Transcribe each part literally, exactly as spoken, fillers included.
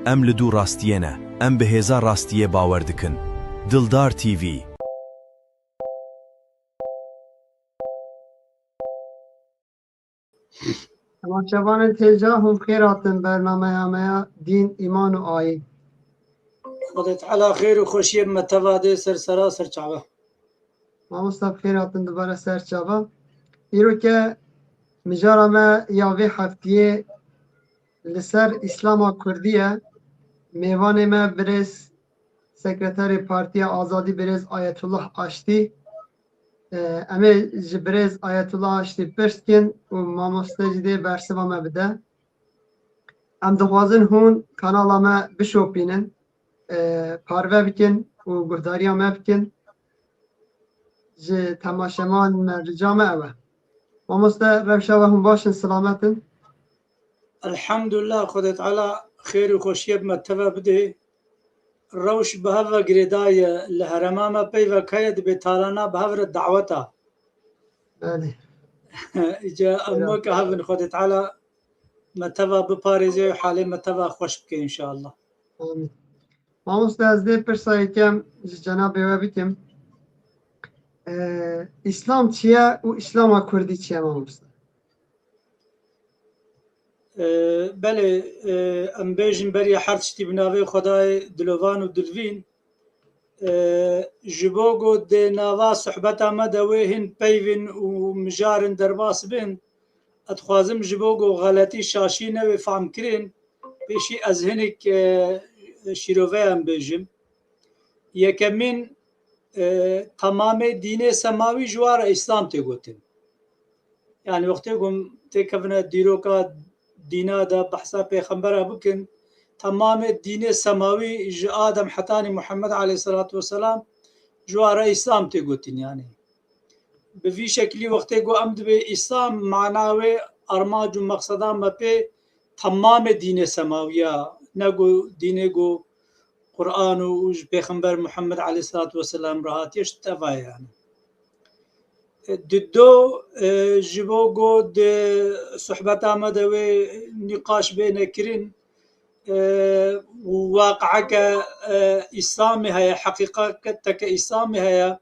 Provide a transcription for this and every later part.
Em li dû rastiyê ne, em bi hêza rastiyê bawer dikin. Dildar T V. Temaşevanên hêja, hûn xêr hatin bernameya me ya Dîn, Îman û Ayîn. Xwedê Teala xêr û xweşiyê bi me teva dê ser sera ser çava. Mamosta, bi xêr hatin dubare ser çava. Îro ke mijara me ya vê heftiyê li ser Îslama Kurdî ye. Mêvanê me birêz sekreterê Partiya Azadî birêz Ayetullah Aştî. Em ê ji birêz Ayetullah Aştî pirs dikin û mamoste jî dê bersiva me bide. Em dixwazin hûn kanala me bişopînin, parve bikin û guhdariya me bikin. Ji temaşevan me rica me ew e. Mamoste, rewşa we hûn baş in, silamet in? Elhamdulillah, Xwedê Teala xêr û xweşiyê bi me teve bidê. Rewş bi hev ve girêdayî ye. Li herêma me peyvek heye, dibê talana bi hev re daweta. Belê. Îca em weke hev in, Xwedê Teala me teva biparêze û halê me teva xweş bike înşallah. Amîn. Mamoste, ez dê pirsa yekem ji cenabê we bikim. Ee, Îslam çi ye û Îslama Kurdî çi ye, mamoste? Belê, em bêjin beriya her tiştî bi navê Xwedayê dilovan û dilvîn. Ji bo ku di nava sohbeta me de wê hin peyvin û mijarin derbas bin, ez dixwazim ji bo ku xeletî şaşî newê fehmkirin, pêşî ez hinik şîroveyan bêjim. Yekemîn, e, temamê dînê semawî ji wan re Îslam tê gotin. Yani wextê ku em têkevine dîroka dîna de behsa pêxembera bikin, temamê dînê semawî ji Adem hetanî Muhammed aleyhisselatu vesselam ji wan re Îslam tê gotin yani. Bi vî şekilî wextê ku em dibê Îslam mana wê armanc û mexseda me pê temamê dînê semawiya, ne ku dînê ku Quran û ji Pêxember Muhammed aleyhisselatu vesselam re hatiye, ji teva ye yani. Di do, e, ji bo ku di sohbeta me de wê nîqaş bêne kirin, e, waqieke, e, Îslamê heye, heqîqeteke Îslamê heye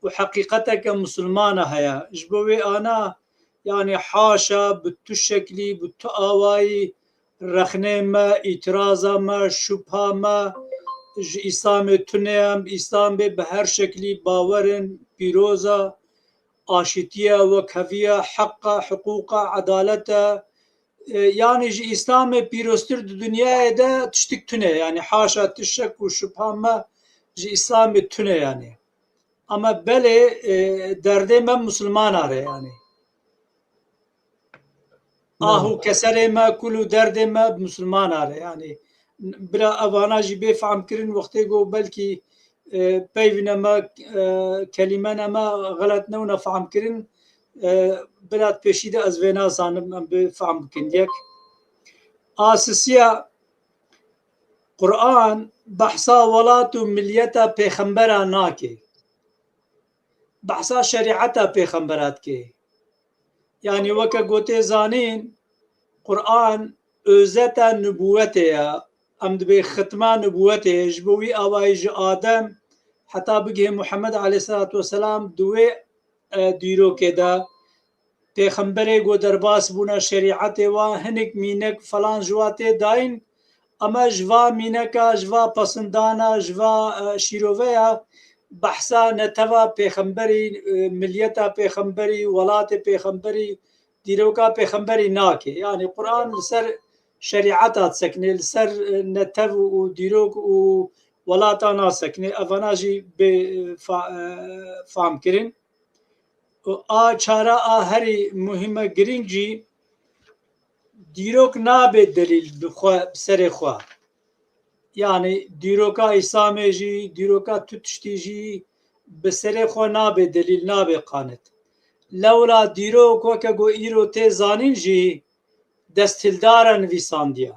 û heqîqeteke Musulmana heye. Ji bo wê ana, yani haşa bi tu şeklî, bi tu awayî rexnê me, îtiraza me, şubha me ji Îslamê tune ye. Em Îslamê bi her şeklî bawer in, pîroz e, aşîtî ye, wekhevî ye, heq e, hiqûq e, edalet e. E, yani ji Îslamê pîroztir di dinyayê de tiştik tune ye. Yani haşa tu şek û şubha me ji Îslamê tune yani. Ama belê, e, derdê me Musulmana re yani. Ah û keserê me, kul û derdê me Musulmana re yani. Bira evana jî bê fehmkirin wextê ku belkî, e, peyvîne me, e, kelîmene me xelet newne fehmkirin, e, bira pêşî de ez vê nazanim, em bê fehm bikin. Yek. A sisiya, Quran behsa welat û milyeta pêxembera nake. Behsa şerîeta pêxembera dike. Yani weke gotê zanîn, Quran özeta nubûwetê ye. Em dibê xitma nubûwetê ye. Ji bo wî awayî ji Adem heta bigihê Muhammed aleyhisselatu vesselam di wê, e, dîrokê de pêxemberê ku derbas bûne şerîetê wa, hinek mînek falan ji wa tê dayîn, ama ji va mîneka, ji va pesindana, ji va, e, şîroveya behsa neteva pêxemberî, e, milyeta pêxemberî, welatê pêxemberî, dîroka pêxemberî nake. Yani Quran li ser şerîeta disekine, li ser, e, netev û dîrok û welata nasekine. Evana jî bê, e, fa-, e, fam kirin. Û a çara a herî muhîme girîng jî dîrok nabe delîl bi xwe, bi serê xwe. Yani dîroka Îslamê jî, dîroka tu tiştî jî bi serê xwe nabe delîl, nabe qanet. Lewla dîrok weke ku îro tê zanîn jî desthildara nivîsandiya.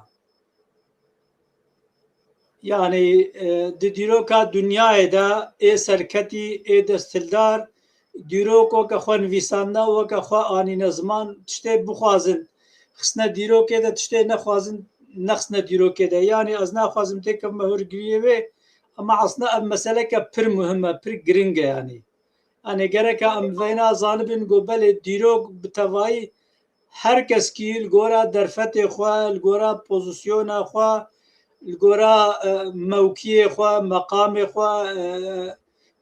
Yani, e, di dîroka dinyayê de ê serketî, ê desthildar, dîrok weke xwe nivîsandina, weke xwe anîne ziman, tiştê bixwazin, xistine dîrokê de, tiştê nexwazin, nexsne dîrokê de. Yanî ez naxwazim têkevme hûrgiriyê wê, ama aslında ev meseleke pir muhim e, pir giring e yanî. Yanî gereka em veyna zanibin ku belê dîrok bi tevayî her keskî li gora derfetê xwe, li gora pozisyona xwe, li gora, e, mewkiyê xwe, meqamê xwe, e,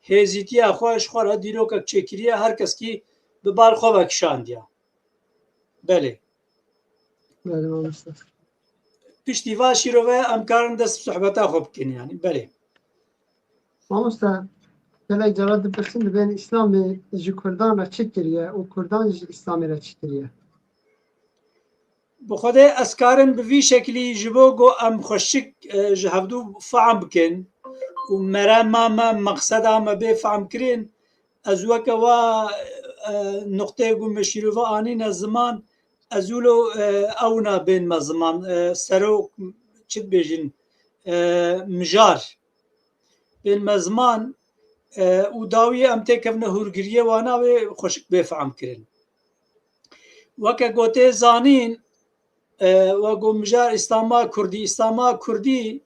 hêzîtiya xwe ji xwe re dîrokek çêkiriye, her keskî bi bal xwe ve kişandiye. Belê. Belê, mamoste. Piştî va şîrove em karin dest bi sohbeta xwe bikin, yanî. Belê. Mamoste, gelek cara dipirsin, dibên Îslamê ji Kurdan re çi kiriye û Kurdan jî ji Îslamê re çi kiriye? Bi Xwedê ez karim bi vî şekilî ji bo ku em xweşik, e, ji hevdû fehm bikin û merema me, meqseda me bê fehmkirin, ez weke wa, e, nuqteyê ku me şîrove anîne ziman, ez wilo, e, ewna bên me ziman, e, serok, çi dibêjin, e, mijar. Bên me ziman, e, û dawiyê em têkevine hûrgiriyê wana wê xweşik bê fehmkirin. Weke ku tê zanîn, e, we got mijar Îslama Kurdî, Îslama Kurdî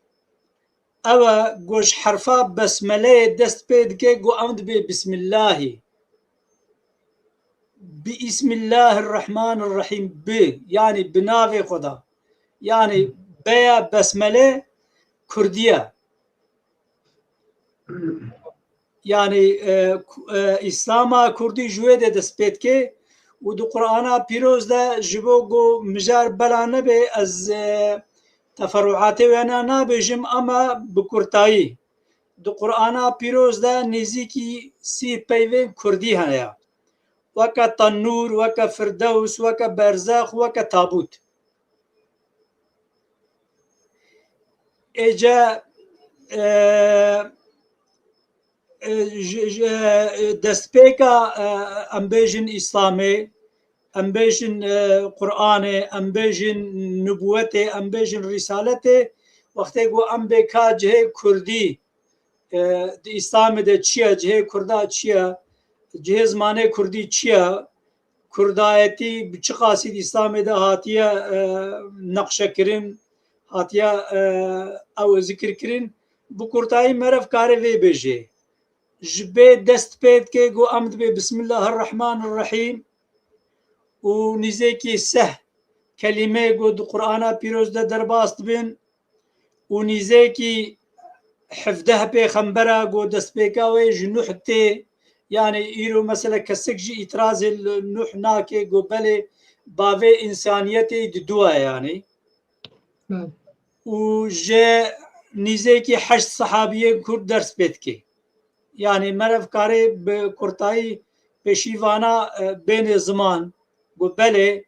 ew e ku ji herfa besmeleyê dest pê dike ku em dibê Bismillahî. Bi Îsmillahirrahmanirrahîm bi, yanî bi navê Xweda. Yanî beya besmele Kurdî ye. Yanî, e, ku-, e, Îslama Kurdî ji wê de dest pê dike û di Qur'ana Pîroz de ji bo ku mijar bela nebe ez, e, teferruatê wêna nabêjim ama bi kurtayî. Di Qur'ana Pîroz de nêzîkî sî peyvên Kurdî heye. Weke tenûr, weke firdews, weke berzex, weke tabût. Êce, e, e, ji, ji, e, destpêka, e, em bêjin Îslamê, em bêjin, e, Qur'anê, em bêjin nubûwetê, em bêjin Rîsaletê, wextê ku em bê ka cihê Kurdî, e, di Îslamê de çi ye, cihê Kurda çi ye, cihê zimanê Kurdî çi ye, Kurdayetî bi çi qasî di Îslamê de hatiye, e, neqşekirin, hatiye, e, ew zikirkirin, bi kurtayî meriv kare vê bêje. Ji bê dest pê dike ku em dibê Bismillahirrahmanirrahîm û nîzêkî seh kelîmeyê ku di Qur'ana Pîroz de derbas dibin, û nîzêkî hevdeh pêxembera ku destpêka wê ji Nuh tê, yanî îro mesela kesek jî îtirazê li Nuh nake, ku belê bavê însaniyetê di dua ye yanî. Hı. Û ji nîzêkî heşt sehabiyên Kurd ders pê dike. Yanî meriv karê bi kurtayî pêşî vana, e, bêne ziman, ku belê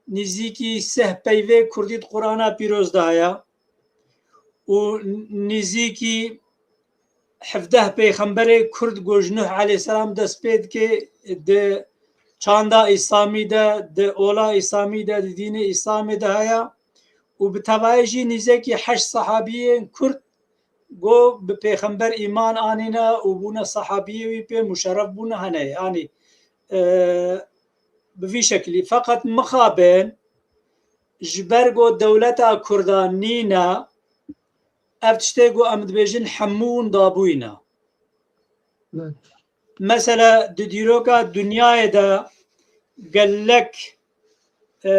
nîzîkî seh peyvê Kurdî di Qur'ana Pîroz de heye û nîzîkî hevdeh pêxemberê Kurd ku ji Nuh aleyhisselam dest pê dike di çanda Îslamî de, di ola Îslamî de, di dînê Îslamê de heye û bi tevayî jî nîzekî heşt sehabiyên Kurd ku bi pêxember îman anîne û bûne sehabiyê wî pê muşerref bûne hene. Yanî, e, bi vî şekilî. Feqet mixabin ji ber ku dewleta Kurda nîne, ev tiştê ku em dibêjin hemû hûn dabûyî ne. Evet. Mesela di dîroka dinyayê de gelek, e,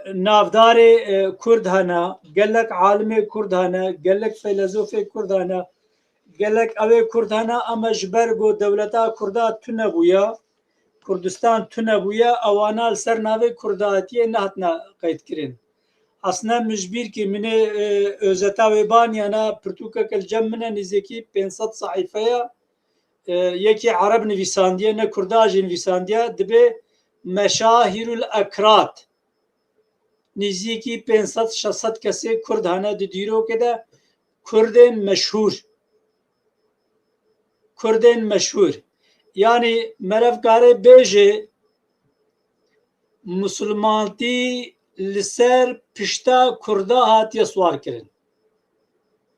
navdarê, e, Kurd hene, gelek alimê Kurd hene, gelek feylezofê Kurd hene, gelek ewê Kurd hene, ama ji ber ku dewleta Kurda tune bûye, Kurdistan tune bûye, ewana li ser navê Kurdatiyê nehatine qeydkirin. Aslında min ji bîr kir, min ê, e, özeta wê baniyana, pirtûkeke li cem min e, nêzîkî pênc sed sehîfe ye. E, yekî Ereb nivîsandiye, ne Kurda jî nivîsandiye, dibê Meşahirul Ekrad. Nêzîkî pênc sed şeş sed kesê Kurd hene di dîrokê de, Kurdên meşhûr. Kurdên meşhûr. Yanî meriv kare bêje, Musulmantî li ser pişta Kurda hatiye siwar kirin.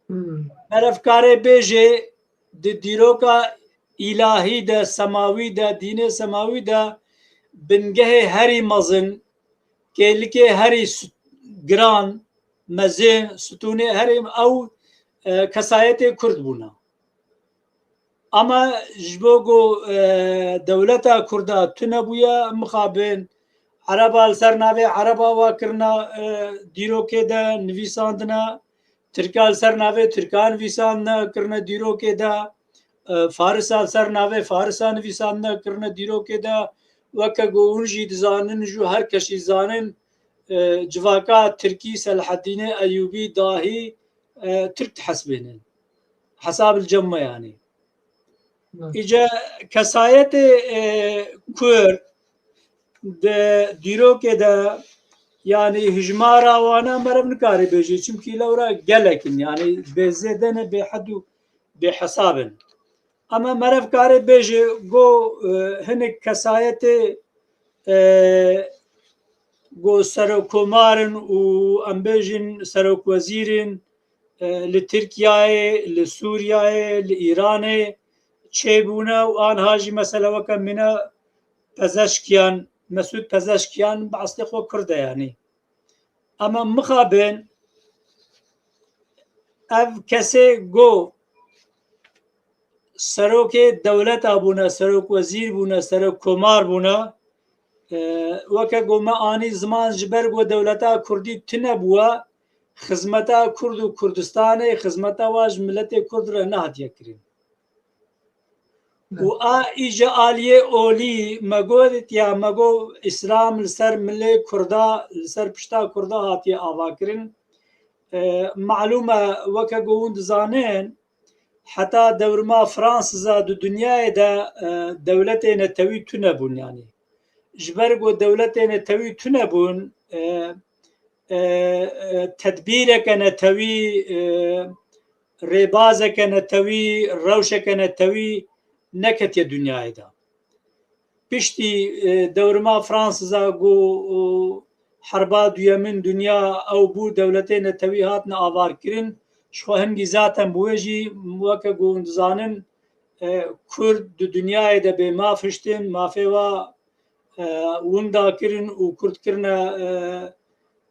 Hmm. Meriv kare bêje, di dîroka îlahî de, semawî de, dînê semawî de, bingehê herî mezin, kêlikê herî su-, giran, mezin, stûnê herêm ew, e, kesayetê Kurd bûna. Ama ji bo ku, e, dewleta Kurda tune bûye, mixabin Ereba li ser navê Ereba wa kirina, e, dîrokê de nivîsandina, Tirka li ser navê Tirka nivîsandina kirine dîrokê de, e, Farisa li ser navê Farisa nivîsandina kirine dîrokê de, weke ku hûn jî dizanin, jû her kesî zanin, e, civaka Tirkî Selahaddînê Eyûbî dahî, e, Tirk dihesibênin. Hesab li cem me yanî. Îca kesayetê, e, Kurd di dîrokê de, yanî hijmara wana meriv nikare bêje, çimkî lewra gelek in, yanî bê zêde ne, bê hed û bê hesab in. Ama meriv kare bêje go, e, hinek kesayetê, e, go serokkomar in û em bêjin serokwezîr in, e, li Tirkiyeyê, li Sûriyeyê, li Îranê çêbûne û anha jî mesela weke mîna Pezeşkiyan, Mesûd Pezeşkiyan bi eslê xwe Kurd e yanî. Ama mixabin ev kesê go serokê dewleta bûne, serokwezîr bûne, serokkomar bûne, e, weke ku me anî ziman ji ber ku dewleta Kurdî tune bûye, xizmeta Kurd û Kurdistanê, xizmeta wa ji miletê Kurd re nehatiye kirin. Û a îca aliyê olî me got ya, me got Îslam li ser milê Kurda, li ser pişta Kurda hatiye avakirin. E, malûm e, weke ku hûn dizanin, heta dewrima Fransiza di dinyayê de, e, dewletê netewî tune bûn yanî. Ji ber ku dewletê netewî tune bûn, e, e, e, tedbîreke netewî, e, rêbazeke netewî, rewşeke netewî neketiye dinyayê de. Piştî, e, dewrima Fransiza ku, e, herba duyemin dinya ew bû, dewletê netewî hatine avarkirin, ji xwe hingî zaten bi wê jî weke ku hûn dizanin, e, Kurd di dinyayê de bê maf hiştin, mafê wa, e, winda kirin û Kurd kirine, e,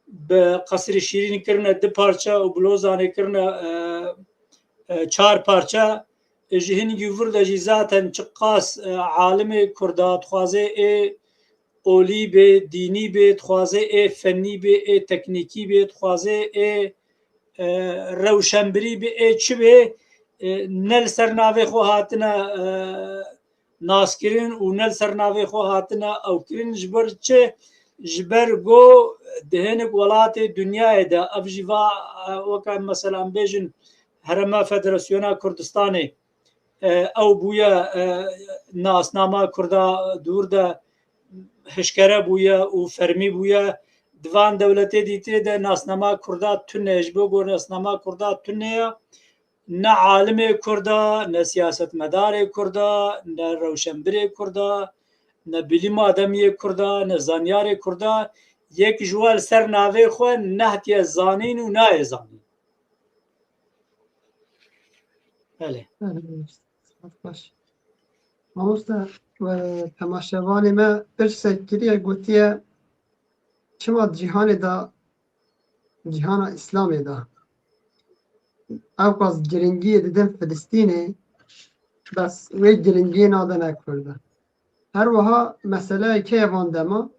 bi qesrê şîrîn kirine du parça û bi Lozanê kirine, e, e, çar parça. E, ji hingî vir de jî zaten çiqas, e, alimê Kurda dixwaze ê olî bê, dînî bê, dixwaze ê fennî bê, ê teknîkî bê, dixwaze ê, e, rewşenbirî bê, ê çi bê, e, ne li ser navê xwe hatine, e, naskirin û ne li ser navê xwe hatine ew kirin. Ji ber çi? Ji ber ku di hinek welatê dinyayê de, ev jî va, e, weke mesela em bêjin Herêma Federasyona Kurdistanê, e, ew bûye, e, nasnama Kurda dûr de hişkere bûye û fermî bûye. Di van dewletê dîtirê de nasnama Kurda tune, ji bo ku nasnama Kurda tune ye, ne alimê Kurda, ne siyasetmedarê Kurda, ne rewşenbirê Kurda, ne bilîm ademiyê Kurda, ne zanyarê Kurda, yek ji we li ser navê xwe nehatiye zanîn û nayê zanîn. Belê. Belê, baş. Mamoste, e, temaşevanê me pirsek kiriye, gotiye, çima cîhanê de, cîhana Îslamê de ewqas giringiyê didin Filistînê, bes wê giringiyê nadine Kurda? Her wiha meseleyê keye van dema,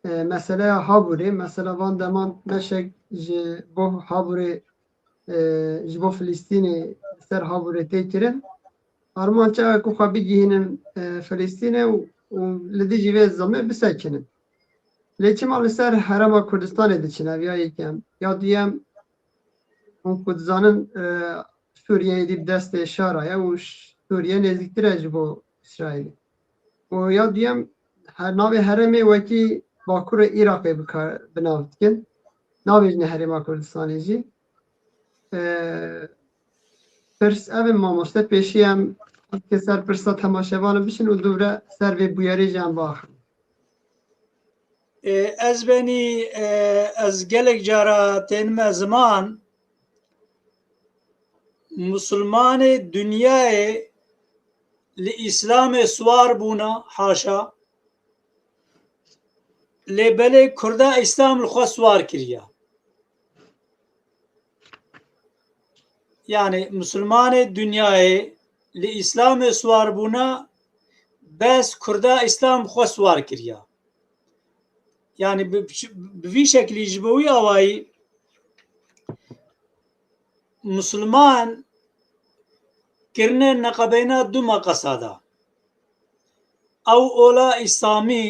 e, meseleya Haburê, mesela van deman meşek ji bo Haburê, e, ji bo Filistînê ser Haburê tê kirin. Armanc ew e ku xwe bigihînin, e, Filistînê û, û li dijî vê zilmê bisekinin. Lê çima li ser Herêma Kurdistanê diçin, ev ya yekem. Ya duyem, hûn ku dizanin, e, Sûriyeyê dî bi destê şara ye û ş-, Sûriye nêzîktir e ji bo Îsraîlê. Û ya duyem, her navê herêmê wekî Bakurê Iraqê bi kar, bi nav dikin. Nabêjine Herêma Kurdistanê jî. E, pirs ev in mamoste, pêşî em ser pirsa temaşevanê biçin û dûvre ser vê bûyerê jî em biaxivin. E, ez benî, e, ez gelek cara tênime ziman, Musulmanê dinyayê li Îslamê siwar bûna, haşa. Lê belê Kurda Îslam li xwe siwar kiriya. Yani Musulmanê dinyayê li Îslamê siwar bûna, bes Kurda Îslam xwe siwar kiriya. Yani bi, bi vî şeklî ji bo wî awayî Musulman kirine neqebeyna du meqesa da. Ew ola Îslamî,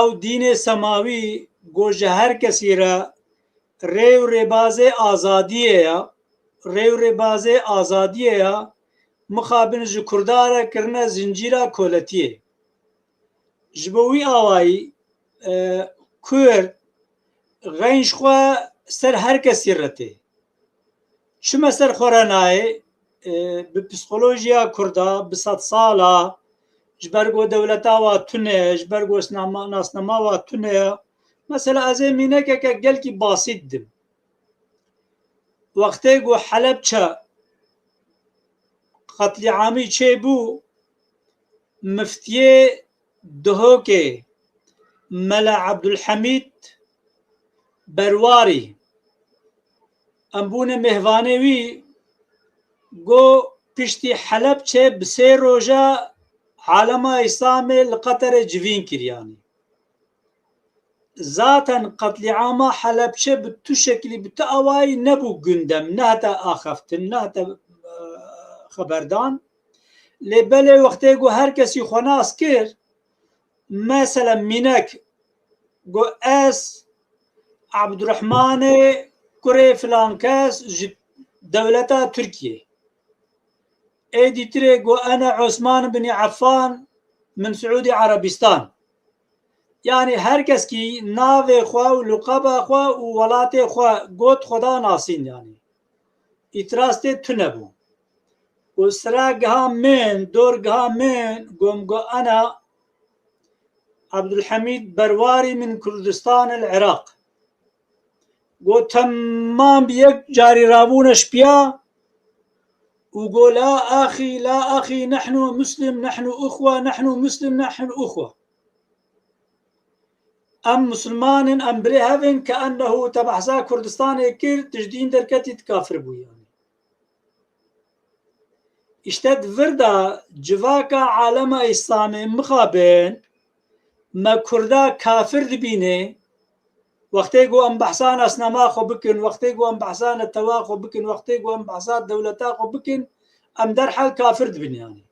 ew dînê semawî ku ji her kesî re rê û rêbazê azadiyê ye, rê û rêbazê azadiyê ye, mixabin ji Kurda re kirine zincîra koletiyê. Ji bo wî awayî, e, Kurd xeyn ji xwe ser her kesî re tê. Çime ser xwe re nayê, e, bi psîkolojiya Kurda, bi sed sala, ji ber ku dewleta wa tune ye, ji ber ku nasnama, nasnama wa tune ye. Mesela ez ê mînekeke gelkî basît dim. Wextê ku Helebçe qetlîamî çêbû, miftiyê Duhokê Mela Ebdulhemîd Berwarî, em bûne mêvanê wî, got, piştî Helebçe bi sê roja alema Îslamê li Qeterê civîn kiriyanî. Zaten qetlîama Helebçe bi tu şeklî, bi tu awayî nebû gundem, nehate axaftin, nehate, e, xeberdan. Lê belê wextê ku her kesî xwe nas kir, mesela mînek, got ez Abdurrahmanê kurê filan kes ji dewleta Tirkiyê. Ê dîtirê got ene Osman bin Affan min Siûdî Erebistan. Yani her kes kî navê xwe û luqeba xwe û welatê xwe got, xwe da nasîn yani. Îtiraz tê tune bû. Û sira giha min, dor giha min, gom got ene Abdulhemîd Berwarî min Kurdistan el Iraq. Got temam bi yek carî rabûne şpiya û got la axî, la axî, nehnu muslim, nehnu uxwe, nehnu muslim, nehnu uxwe. Em musulman in, em birê hev in, ke ennehu te behsa Kurdistanê kir, tu ji dîn derketî, tu kafir bûyî yani. Îşte di vir de civaka alema Îslamê mixabin me Kurda kafir dibîne, wextê ku em behsa nasnama xwe bikin, wextê ku em behsa netewa xwe bikin, wextê ku em behsa dewleta xwe bikin, em derhal kafir dibin yani.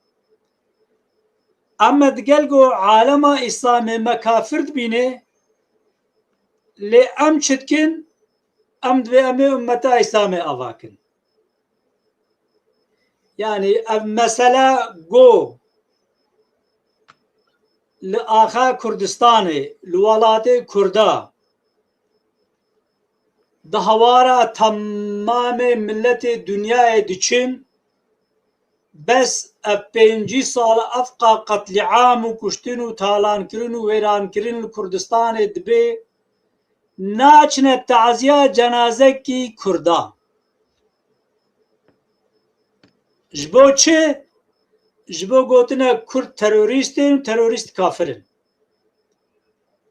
Em me digel ku alema Îslamê me kafir dibîne, lê em çi dikin? Em divê em ê ummeta Îslamê ava kin. Yani ev mesele ku li axa Kurdistanê, li welatê Kurda, di hawara temamê miletê dinyayê diçin, bes ev pêncî sal evqa qetlîam û kuştin û talankirin û wêrankirin li Kurdistanê dibe, naçine taziya cenazekî Kurda. Ji bo çi? Ji bo gotine Kurd terorîst in û terorîst kafir in.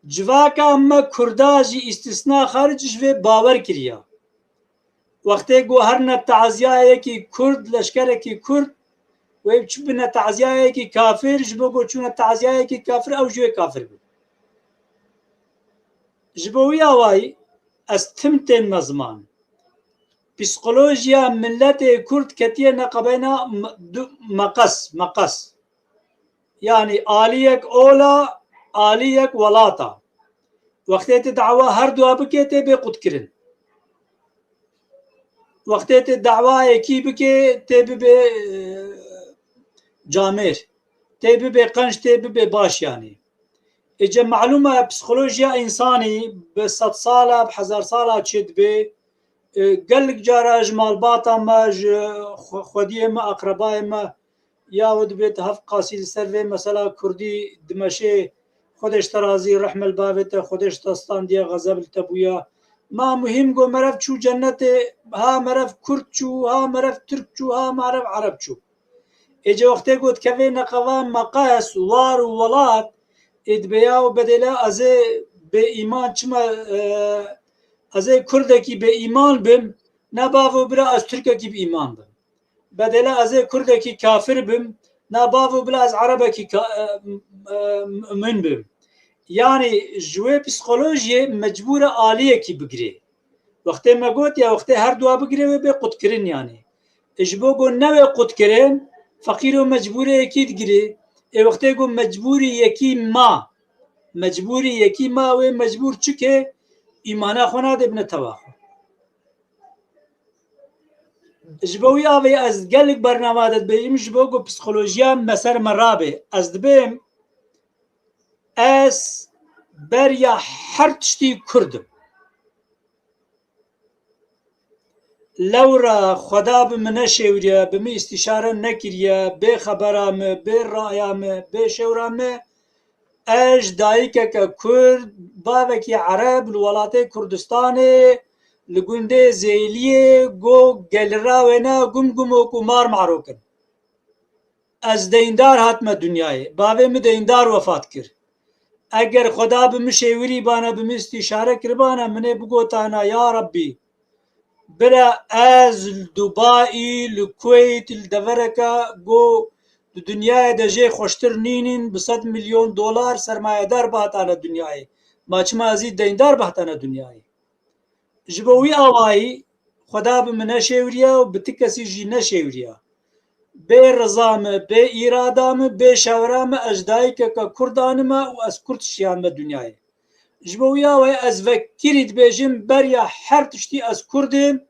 Civaka me Kurda jî îstisna xaric ji vê bawer kiriya. Wextê ku her ne taziyayekî Kurd, leşkerekî Kurd, wê çi bine taziyayekî kafir, ji bo ku çûne taziyayekî kafir, ew jî wê kafir bin. Ji bo wî awayî ez tim tên me ziman. Psîkolojiya miletê Kurd ketiye neqebeyna m-, du-, meqes, meqes. Yani aliyek ola, aliyek welata. Wextê tu dawa her dua bike tê bê qutkirin. Wextê tu dawa yekî bike tê bibe, e, camêr. Tê bibe qenc, tê bibe baş yani. Êce malûm e psîkolojiya însanî bi sed sala, bi hezar sala çêdibe. E, gelek cara ji malbata me, ji xwe-, xwediyê me, aqrebayê me, ya we dibêt hev qasî li ser vê mesela kurdî dimeşê, Xwedê ji te razî, rehme li bavê te, Xwedê ji te standiye, xezeb li te bûya. Ma muhîm go merev çû cennetê, ha merev kurd çû, ha merev tirk çû, ha merev ereb çû. Êce wextê got kevê neqeva meqes, war û welat, ê dibe ya û bedêla ez ê bê îman çima, e, ez ê kurdekî bê îman bim, Na bavo bira ez Tirkekî bi îman bim. Bedêla ez ê Kurdekî kafir bim, na bavo bila ez Erebekî ka-, e, e, mumin bim. Yanî ji wê psîkolojiyê mecbûr e aliyekî bigirê. Wextê me got ya wextê her dua bigirê wê bê qutkirin yanî. Ji bo ku newê qutkirin, feqîro mecbûrê yekî digirê. Ê wextê ku mecbûrî yekî ma, mecbûrî yekî ma wê mecbûr çike îmana xwe nadê bine teva xwe. Ji bo wî avê ez gelek bernama de dibêjim, ji bo ku psîkolojiya me ser me rabe. Ez dibêm, ez beriya her tiştî Kurd im. Lewra Xweda bi min neşêwiriye, bi min îstîşare nekiriye, bê xebera me, bê raya me, bê şewra me, ez ji dayikeke Kurd, bavekî Ereb li welatê Kurdistanê, li gundê Zêliyê, go gelira wêne gum gumok û mar marok in. Ez deyndar hatime dinyayê. Bavê min deyndar wefat kir. Eger Xweda bi min şêwirî bana, bi min îstîşare kiribana, min ê bigotana, ya Rebbî, bira ez li Dubaî, li Kuweyt, li devereke go di dinyayê de jê xweştir nînin, bi sed milyon dolar sermayedar bihatane dinyayê. Ma çima ez î deyndar bihatane dinyayê? Ji bo wî awayî Xweda bi min neşêwiriye û bi ti kesî jî neşêwiriye. Bê riza min, bê îrada min, bê şewra min ez ji dayikeke Kurd anime û ez Kurd şiyandime dinyayê. Ji bo wî awayî ez vekirî dibêjim, beriya her tiştî ez Kurd im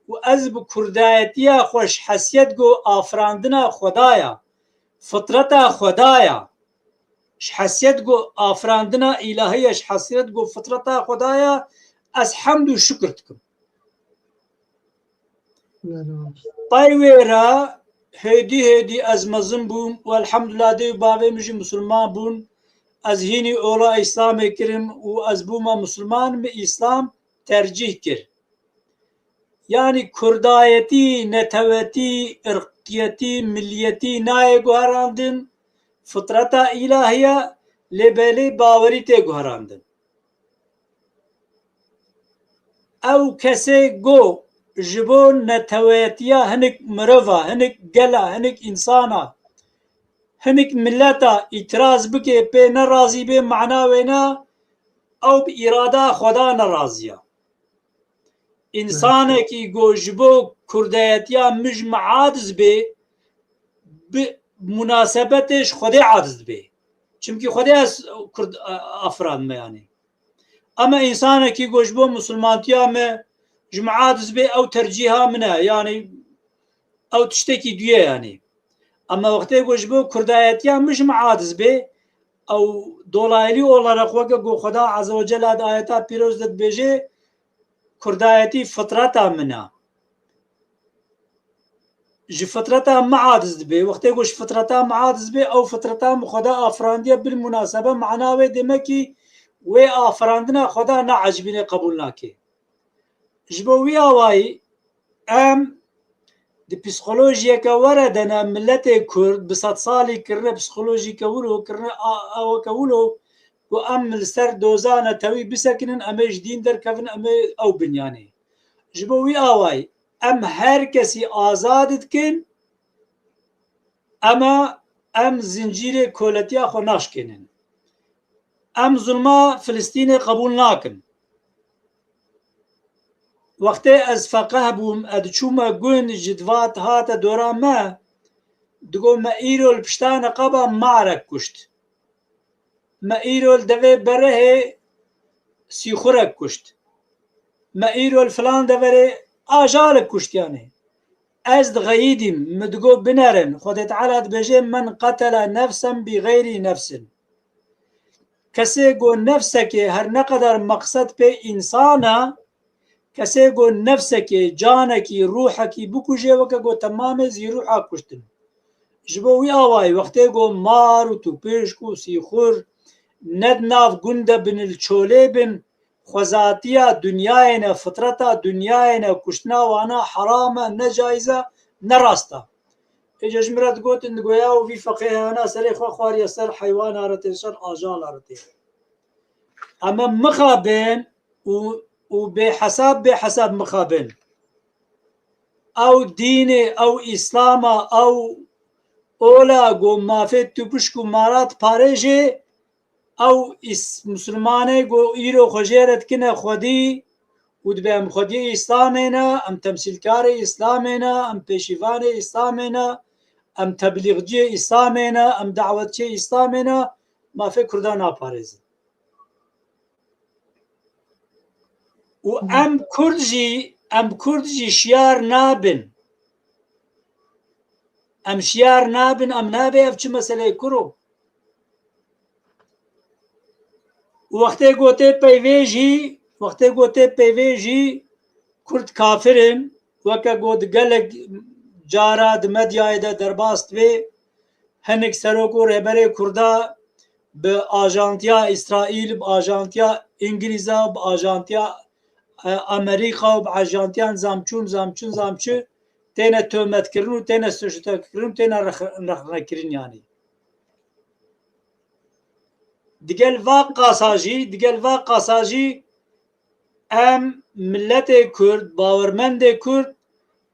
û ez bi kurdayetiya xwe ji hesiyet go afirandina Xweda ya, fitreta Xweda ya, ji hesiyet go afirandina îlahî ye, ji hesiyet go fitreta Xweda ye, ez hemd û şukir dikim. Tay wê re hêdî hêdî ez mezin bûm û elhamdulillah dê û bavê min jî misilman bûn. Ez hînî ola Îslamê kirim û ez bûma misilman, min Îslam tercîh kir. Yanî kurdayetî, netewetî, irqiyetî, milliyetî nayê guherandin, fitreta îlahî ye, lê belê bawerî tê guherandin. Ew kesê go ji bo netewetiya hinik mirova, hinik gela, hinik însana, hinik mileta îtiraz bike, pê nerazî bê, mana wêne ew bi îrada Xweda nerazî ye. Însanekî go ji bo kurdayetiya min ji min aciz bê, bi munasebetê ji Xwedê aciz dibê. Çimkî Xwedê ez kurd, a-, afirandime yanî. Ama însanekî go ji bo misilmantiya me ji min aciz bê, ew tercîha min e. Yanî ew tiştekî duye yanî. Ama wextê go ji bo kurdayetiya min ji min aciz bê, ew dolaylı olarak weke go Xweda Azze ve Celle di ayeta pîroz de dibêje, kurdayetî fitreta min e. Ji fitreta min aciz dibe. Wextê ku ji fitreta min aciz be, ew fitreta min Xweda afirandiye, bil munasebe mana wê demekî wê afirandina Xweda neecibîne, qebûl nake. Ji bo wî awayî em di psîkolojiyeke were de ne, miletê Kurd bi sedsalî kirine psîkolojîke wilo, kirine a-, aweke wilo ku em li ser doza netewî bisekinin, em ê ji dîn derkevin, em ê ew binyanê. Ji bo wî awayî em her kesî azad dikin, ema em zincîrê koletiya xwe naşkênin. Em zulma Filistînê qebûl nakin. Wextê ez feqeh bûm, ez diçûme gund, ji divat hate dora me, digo me îro li pişta niqaba marek kuşt. Me îro li devê berehê sîxurek kuşt. Me îro li filan deverê ajalek kuşt yanî. Ez dixeyîdîm, min digot binerin. Xwedê Teala dibêje, "Men qetele nefsen bi xeyrî nefsin." Kesê ku nefsekê her ne qedar meqsed pê însan e, kesê ku nefsekê, canekî, ruhekî bikuje, weke ku temamê zî ruha kuştin. Ji bo wî awayî wextê ku mar û tûpişk û sîxur ne di nav gund de bin, li çolê bin, xwezatiya dinyayê ne, fitreta dinyayê ne, kuştina wana heram e, ne caiz e, ne rast e. Êca ji min re digotin, digoya, û vî feqîhana serê xwe xwariye ser heywana re tê, ser ajala re tê. Em e mixabin û, û bêhesab, bêhesab mixabin. ew dînê, ew îslama, ew ola ku mafê tu pişk û mara diparêjê, ew îs-, misilmanê ku îro xwe jê re dikine xwedî û dibe em xwediyê îslamê ne, em temsîlkarê îslamê ne, em pêşîvanê îslamê ne, em teblîxciyê îslamê ne, em dawetçiyê îslamê ne, mafê Kurda naparêzin. Û em Kurd jî, em Kurd jî şiyar nabin. Em şiyar nabin, em nabê ev çi meseleyê kuro? Û wextê gotê peyvê jî, wextê gotê peyvê jî Kurd kafir in, weke got gelek cara di medyayê de derbas dibê, hinek serok û rêberê Kurda bi ajantiya Îsraîl, bi ajantiya Îngilîza, bi ajantiya, e, Amerîka û bi ajantiya nizam çû, nizam çi, nizam çi têne tometkirin û têne suçtekirin û têne rex-, rexnekirin yanî. Digel va qasa jî, digel va qasa jî em miletê Kurd, bawermendê Kurd,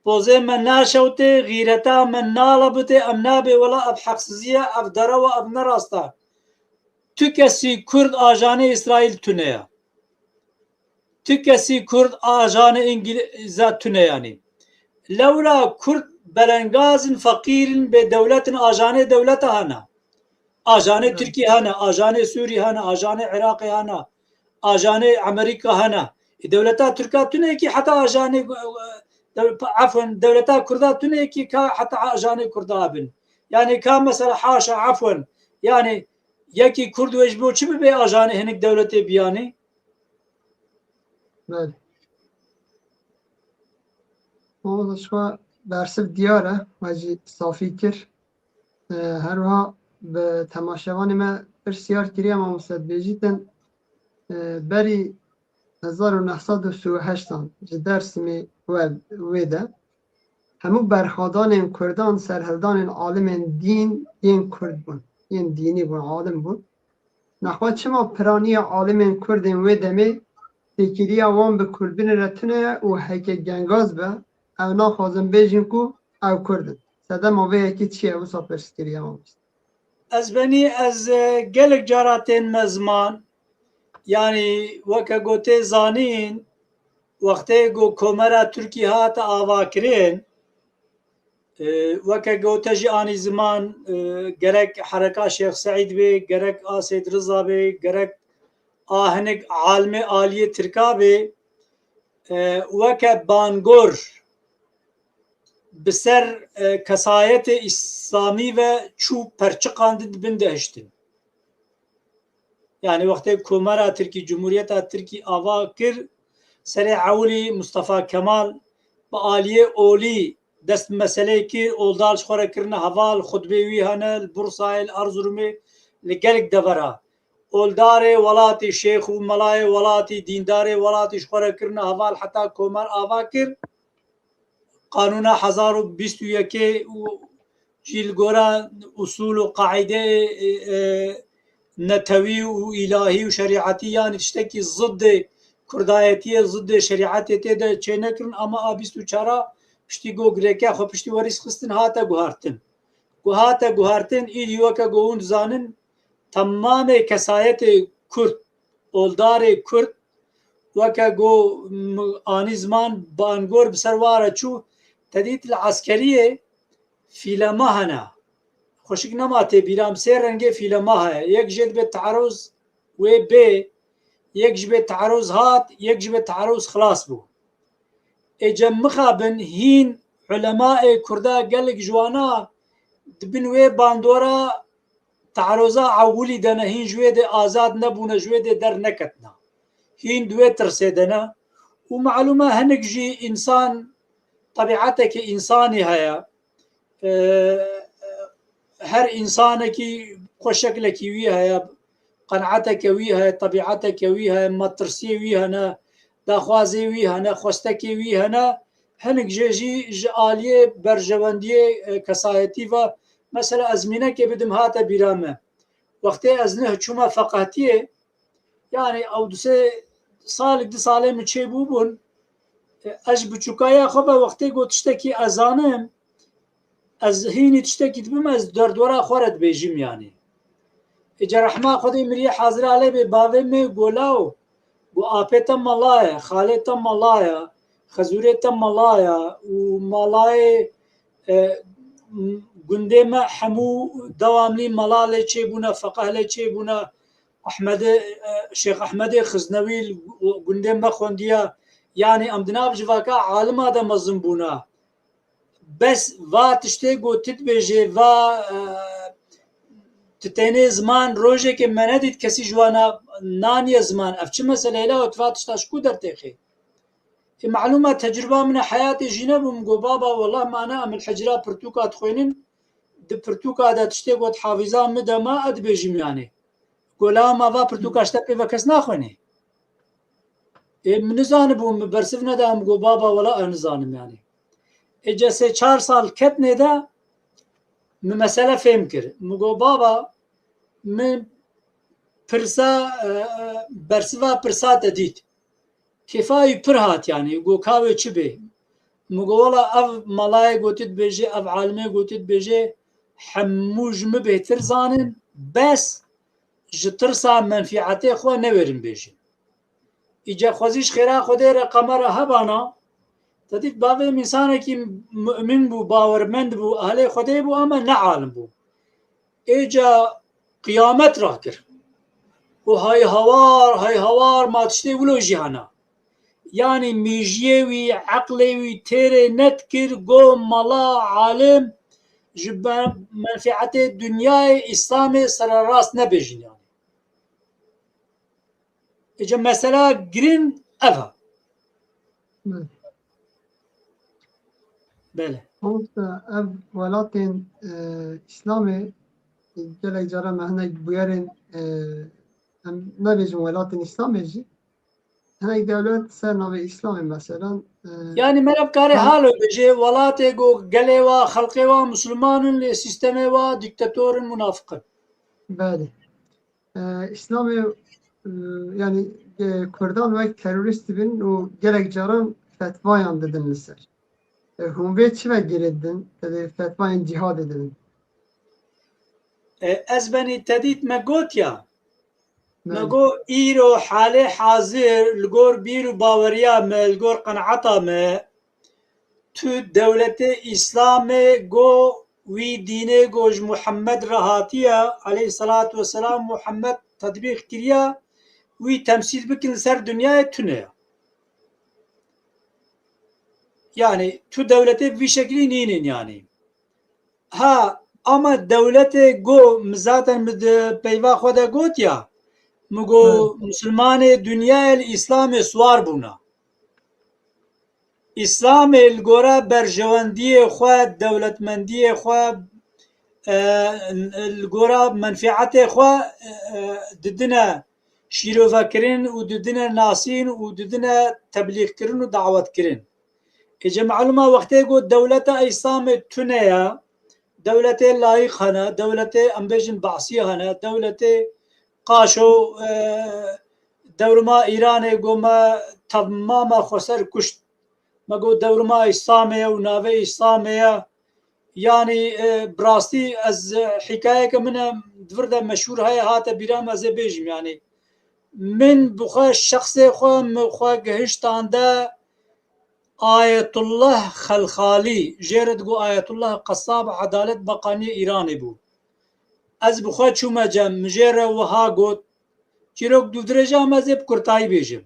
pozê me naşewtê, xîreta me nalebitê, em nabê wela ev heqsizî ye, ev derew e, ev ne rast e. Tu kesî Kurd ajanê Îsraîl tune ye. Tu kesî Kurd ajanê Îngilîza tune yanî. Lewra Kurd belengaz in, feqîr in, bê dewlet in, ajanê dewleta hene. Ajanê Tirkî hene, ajanê Sûrî hene, ajanê Iraqê hene, ajanê Amerîka hene. E, dewleta Tirka tune kî heta ajanê, e, dew-, efwen, dewleta Kurda tune kî ka heta ajanê Kurda bin. Yanî ka mesela haşa, efwen, yanî yekî Kurd wê ji bo çi bibe ajanê hinek dewletê biyanî? Belê. Mamosta, çima bersiv diyar e, we jî safî kir. E, her wiha bi temaşevanê me pirsiyar kiriye, mamoste, dibêjîtin, e, berî hezar û neh sed û sî û heştan ji Dêrsimê we, wê de hemû berxwedanên Kurdan serhildanên alimên dîn yên Kurd bûn, yên dînî bûn, alim bûn. Nexwe çima piraniya alimên Kurd ên wê demê têkiliya wan bi Kurdbûnê re tune ye û heke gengaz be, ew naxwazin bêjin ku ew Kurd in. Sedema vê yekê çi ye? Wisa pirs kiriye mamoste. Ez benî, ez, e, gelek cara tên me ziman. Yanî weke gotê zanîn, wextê ku Komera Tirkî hate avakirin, e, weke gote jî anî ziman, e, gerek hereka Şêx Seîd bê, gerek a Seyd Riza bê, gerek a hinek alimê aliyê Tirka bê, e, weke bangor bi ser, e, kesayetê îslamî ve çû perçiqandin, di bin de hiştin. Yanî wextê Komara Tirkî, Cumhuriyeta Tirkî ava kir, serê ewilî Mustafa Kemal bi aliyê olî dest bi meseleyê kir, oldar ji xwe re kirine heval, xutbê wî hene, li Bursayê, li Erzurumê, li gelek devera. Oldarê welatî, şêx û melayê welatî, dîndarê welatî ji xwe re kirine heval heta Komar ava kir. Qanûna hezar û bîst û yekê û jî li gora usul û qaîdeyê, e, e, netewî û îlahî û şerîetî, yanî tiştekî ziddê kurdayetiyê, ziddê şerîetê tê de çênekirin, ama a bîst û çara piştî ku girêke xwe piştî werîs xistin, hate guhartin. Ku hate guhartin, îdî weke ku hûn dizanin, temamê kesayetê Kurd, oldarê Kurd, weke ku m-, anî ziman bangor bi ser wa re çû, te dît li eskeriyê fîlema hene. Xweşik nema tê bîra min, sê rengê fîlema heye. Yek jê dibe teeroz wê bê, yek ji bê teeroz hat, yek ji bê teeroz xilas bû. Ê cem mixabin hîn ulemaê Kurda gelek ji wana di bin wê bandora teeroza ewilî de ne, hîn ji wê de azad nebûne, ji wê de derneketine. Hîn di wê tirsê de ne. Û malûm e hinek jî însan tebîeteke însanî heye. E, her însanekî xwe şeklekî wî heye, qenaeteke wî heye, tebîeteke wî heye, metirsiyê wî hene, daxwazê wî hene, xwestekê wî hene. Hinek jê jî ji aliyê berjewendiyê, e, kesayetî ve, mesela ez mînekê bidim hate bîra me. Wextê ez nuh çûme feqehtiyê, yanî ew du sê salek, du salê min çêbûbûn, Ez ji biçûkaya xwe ve wextê ku tiştekî ez zanim, ez hînî tiştekî dibim, ez derdora xwe re dibêjim yanî. Îca rehma Xwedê miriyê hazira lê bê bavê me go law, go apê te mala ye, xalê te mala ye, xezûrê te mala ye û malayê, e, gundê me hemû dewamlî mala lê çêbûne, feqeh lê çêbûne, Ehmedê, e, Şêx Ehmedê Xiznewî li gundê me xwendiye. Yanî em di nav civaka alima de mezin bûne. Bes va tiştê ku tu dibêjê, va, e, tu tenê ziman rojekê me nedît kesî ji wana naniye ziman. Ev çi mesele ye la, tu va tişta ji ku dertêxê? Ê, malûm e, tecrûba min a heyatê jî nebû, min got, baba, wela me ne, em li hicra pirtûka dixwînin, di pirtûka de tiştê got hafîza min de ma, ez dibêjim yanî. Got, la ma va pirtûka ji te pê ve kes naxwînê. Ê, min nizanibû, min bersiv neda, min got, baba, wela ez nizanim yanî. Ê, ce sê çar sal ketnê de min mesele fêm kir. Min got, baba, min pirsa, e, e, bersiva pirsa te dît. Kêfa wî pir hat yanî, got, ka wê çi bê? Min got, wela ev malayê gotî dibêjê, ev alimê gotî dibêjê, hemû ji min bêhtir zanin, bes ji tirsa menfîetê xwe newêrin bêjin. Îca xwezî ji xêra Xwedê re qemera hebana, te dît bavê min însanekî mu'min bû, bawermend bû, ehlê Xwedê bû, ama ne alim bû. Êca qiyamet rakir. Û hay hawar, hay hawar, ma tiştê wilo jî hene. Yanî mîjiyê wî, eqlê wî têrê nedikir, go mala, alim ji be-, menfîetê dinyayê, Îslamê sererast nebêjin yanî. Êca mesela girin ev e. Belê. Belê. Mamoste, ev welatên, e, Îslamê, gelek caran me hinek bûyerên, e, em nebêjin welatên Îslamê jî. Hinek dewlet ser navê Îslamê, meselan, e, Yanî meriv kare ha- halo bêje, welatê ku gelê wa, xelqê wa Musulman in, lê sîstemê wa dîktator in, munafiq in. Belê. E, Îslamê, e, yanî, e, Kurdan wek terorîst dibin û gelek caran fetvayan didin li ser. E, hûn vê çi ve girê didin? Tevê fetvayên cîhadê didin. E, ez benî te dît me gotiya. Me Belê. got, îro halê hazir li gor bîr û baweriya me, li gor qenaeta me, tu dewletê Îslamê go wî dînê go ji Muhammed re hatiye, aleyhisselatu vesselam, Muhammed tetbîq kiriye, wî temsîl bikin li ser dinyayê tune ye. Yanî tu dewletê bi vî şeklî nînin yanî. Ha, ama dewletê go, min zaten min di peyva xwe de gotiya, min go Hı. Musulmanê dinyayê li Îslamê siwar bûna. Îslamê li gora berjewendiyê xwe, dewletmendiyê xwe, e, li gora menfîetê xwe, e, didine şîrovekirin û didine nasîn û didine teblîxkirin û dawetkirin. Êca malûm e wextê ku dewleta Îslamê tune ye, dewletê layîq hene, dewletê em bêjin Basî hene, dewletê Qaşo, e, dewrima Îranê ku me temama xweser kuşt. Me got dewrima Îslamê ye û navê Îslamê ye. Yanî, e, bi rastî ez, e, hîkayeke min e, di vir de meşhûr heye, hate bîra min, ez ê bêjim yanî. Min bi xwe şexsê xwe, min xwe gihiştande Ayetullah Xelxalî, jê re digo Ayetullah Qesab, Edalet Bakaniyê Îranê bû. Ez bi xwe çûme cem, min jê re wiha got, çîrok dûvdirêj e, em ez ê bi kurtayî bêjim.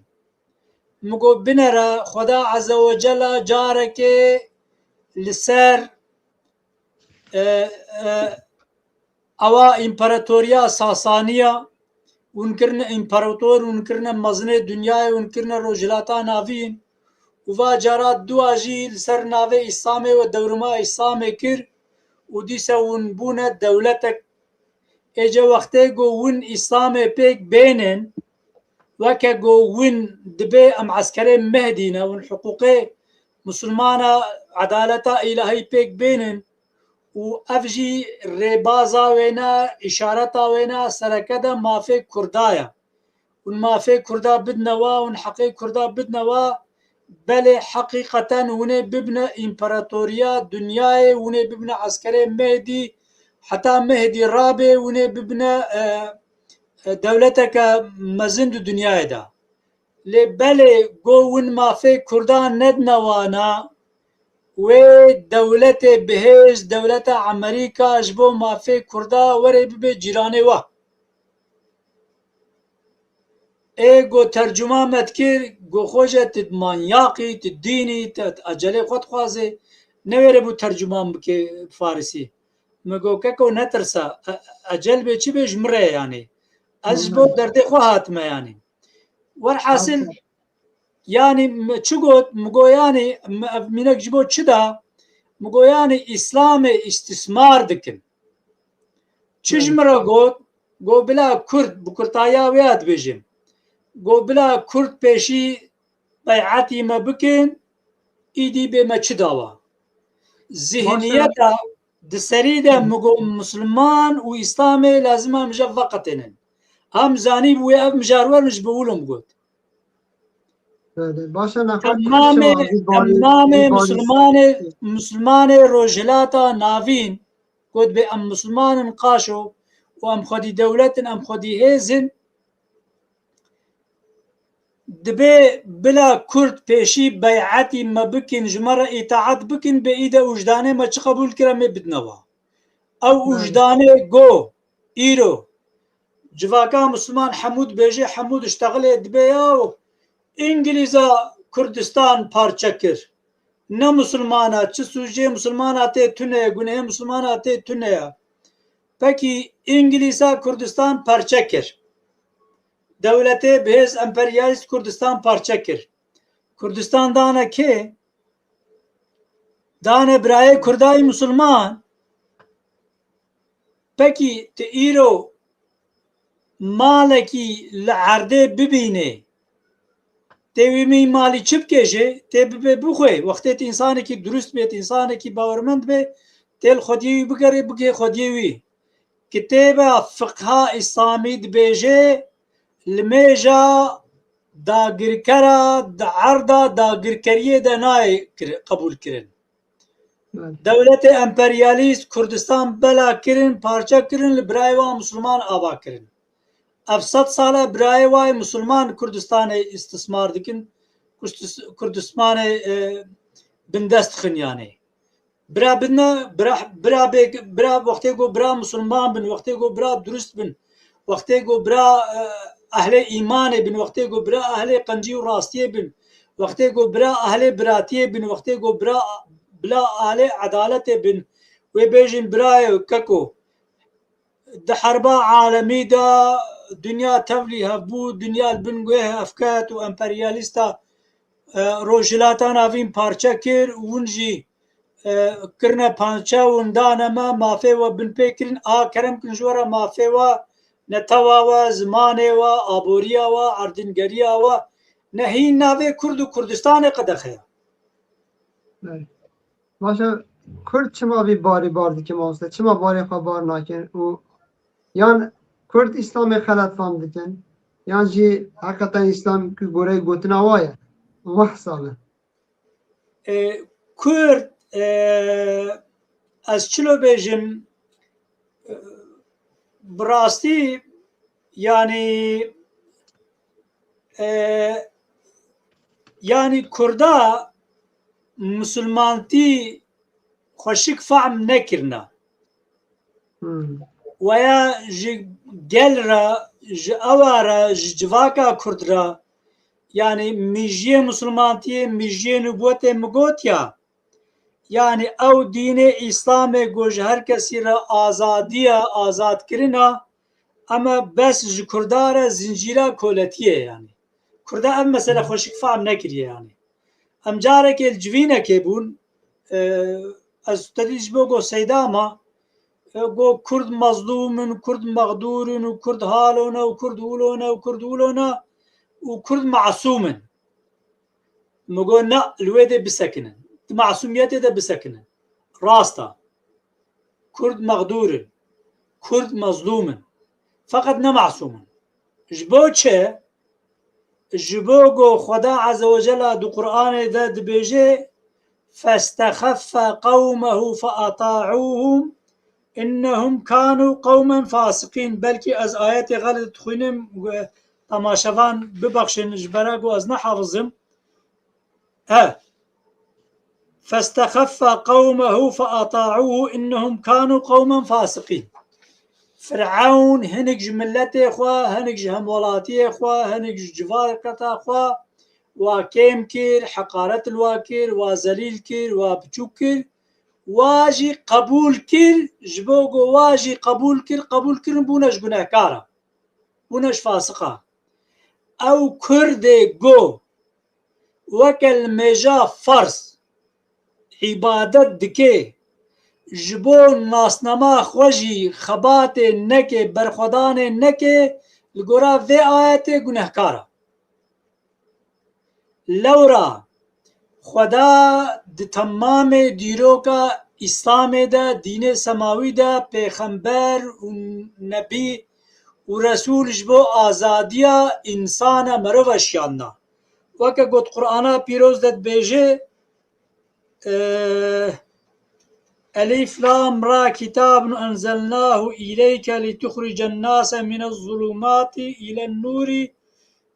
Min got, binere, Xweda Azze ve Cella carekê li ser, e, e, ewa împaratoriya Sasaniya, hûn kirine împarator, hûn kirine mezinê dinyayê, hûn kirine Rojhilata Navîn, û va cara dua jî li ser navê Îslamê û dewrima Îslamê kir û dîse hûn bûne dewletek. Êce wextê ku hûn Îslamê pêk bênin, weke ku hûn dibê em eskerê Mehdî ne, hûn hiqûqê Musulmana, edaleta îlahî pêk bênin û ev jî rêbaza wê ne, îşareta wê ne, sereke de mafê Kurda ye. Hûn mafê Kurda bidine wa, hûn heqê Kurda bidine wa, Belê, heqîqeten hûn ê bibine împaratoriya dinyayê, hûn ê bibine eskerê Mehdî, heta Mehdî rabe, hûn ê bibine, e, e, dewleteke mezin di dinyayê de. Lê belê, go hûn mafê Kurdan nedine wana, wê dewletê bihêz, dewleta Amerîka ji bo mafê Kurda were bibe cîranê wa. Ê go tercuma me dikir, go xweşe tu manyaqî, tu dînî, tu ecelê xwe dixwazê, newêre bû tercuman bike farisî. Min go keko netirse, e-, ecel bê çi bê ji min re ye yanî. Ez ji bo derdê xwe hatime yanî. Werhasil, yanî mi çi got? Mi go yanî mi ev mînek ji bo çi da? Mi go yanî Îslamê îstismar dikin. Çi ji min re got? Go bila Kurd, bi kurtaya wê ya dibêjim. Go bila Kurd pêşî beyetî me bikin, îdî bê me çi dawa? Zihniyeta di serî de mi got, Misliman û Îslamê lazim em ji veqetênin. Em zanî bû wê ev mijar werin ji bi wilo mi got. Belê, baş e, nexwe Temamê, Kurd çima vî balî, temamê vî balî Mislimanê, Mislimanê Rojhilata Navîn, got bê em Misliman in qaşo û em xwedî dewlet in, em xwedî hêz in. Dibê bila Kurd pêşî beyetî me bikin, ji me re îtaet bikin, bê îde wijdanê me çi qebûl kir, em ê bidine wa. Ew Belê. wijdanê go, îro, civaka Misliman hemû dibêje, hemû diştexilê dibê ya û Îngilîza Kurdistan parçe kir. Ne Musulmana, çi sûcê Musulmana tê tune ye, gunehê Musulmana tê tune ye. Pekî Îngilîza Kurdistan parçe kir. Dewletê bihêz emperyalîst Kurdistan parçe kir. Kurdistan dane kê? Dane birayê Kurdayî Musulman. Pekî tu îro malekî li erdê bibînê, tê wî mî malî çi bike jê? Tê bibe bixwe. Wextê tu însanekî durust bê, tu însanekî bawermend bê, tê li xwediyê wî bigerê, bike xwediyê wî. Kitêba Fiqha Îslamî dibêje, limêja dagirkera di erda dagirkeriyê de nayê kir-, qebûl kirin. Belê. Dewletê emperyalîst Kurdistan bela kirin, parçe kirin, li birayê wan Musulman ava kirin. Ev sed sal e birayê wayê Musulman Kurdistanê îstismar dikin, Kurdis-, Kurdistanê, e, bindest dixin yanê. Bira bidine, bira, bira bê, bira wextê ku bira Musulman bin, wextê ku bira durust bin, wextê ku bira, e, ehlê îmanê bin, wextê ku bira ehlê qencî û rastiyê bin, wextê ku bira ehlê biratiyê bin, wextê ku bira, bila ehlê edaletê bin, wê bêjin birayê keko. Di herba alemî de dinya tevlî hevbû, dinya li bin guhê hevket û emperyalîsta, e, Rojhilata Navîn parçe kir û hûn jî, e, kirine pançe û hûn dane me, mafê we binpê kirin, a kerem kin ji we re mafê we, netewa we, zimanê we, aboriya we, erdîngeriya we, ne hîn navê Kurd û Kurdistanê qedexe ye. Belê. Baş e, Kurd çima vî barî bar dikin mamoste? Çima barê xwe bar nakin? Û yan Kurd Îslamê xelet fam dikin, yan jî heqeten Îslam ku goreyê gotina wa ye. Wehsa be. E, Kurd, e, ez çilo bêjim, e, bi rastî, yanî, e, yanî Kurda Musulmantî xweşik fehm nekirine. Hmm. Weya ji gel re, ji ewa re, ji civaka Kurd re, yanî mijiyê Musulmantiyê, mijiyê nubwetê min got ya, yanî ew dînê Îslamê ku ji her kesî re azadiya, azadkirina, ema bes ji Kurda re zincîra koletiyê yanî. Kurda ev mesele xweşik fehm nekiriye yanî. Em carekê li civînekê bûn, e, ez te dî ji bo go Seyda ma, e, go Kurd mezlûm in, Kurd mexdûr in û Kurd halo ne û Kurd wilo ne û Kurd wilo ne û Kurd masûm in. Min got, na, li wê dê bisekinin. Di masûmiyetê de bisekinin. Rast e. Kurd mexdûr in. Kurd mezlûm in. Feqet ne masûm in. Ji bo çi? Ji bo ku Xweda Azze ve Cella di Qur'anê de dibêje, "Festexeffe qewmehu feata'uhum, innehum kanu qewmen fasiqîn." Belkî ez ayetê xelet dixwînim, temaşevan bibexşin, ji bera ku ez nehafizim. He. "Festexeffe qewmehu feata'uhu, innehum kanu qewmen fasiqîn." Firewn hinek ji miletê xwe, hinek ji hemwelatiyê xwe, hinek ji civarketa xwe wa kêm kir, heqaret li wa kir, wa zelîl kir, wa biçûk kir, wa jî qebûl kir, ji bo ku wa jî qebûl kir, qebûl kirin bûne ji gunehkara, bûne ji fasiqa. Ew Kurdê ku weke li mêja ferz îbadet dike, ji bo nasnama xwe jî xebatê neke, berxwedanê neke, li gora vê ayetê gunehkar e. Lewra Xweda di temamê dîroka Îslamê de, dînê semawî de, pêxember û nebî û resûl ji bo azadiya însana, merova şiyandina. Weke got Qur'ana pîroz de dibêje, e, "Elif Lam Ra, kitabun enzelnahu ileyke lituxricen nase minez zulumati ilen nuri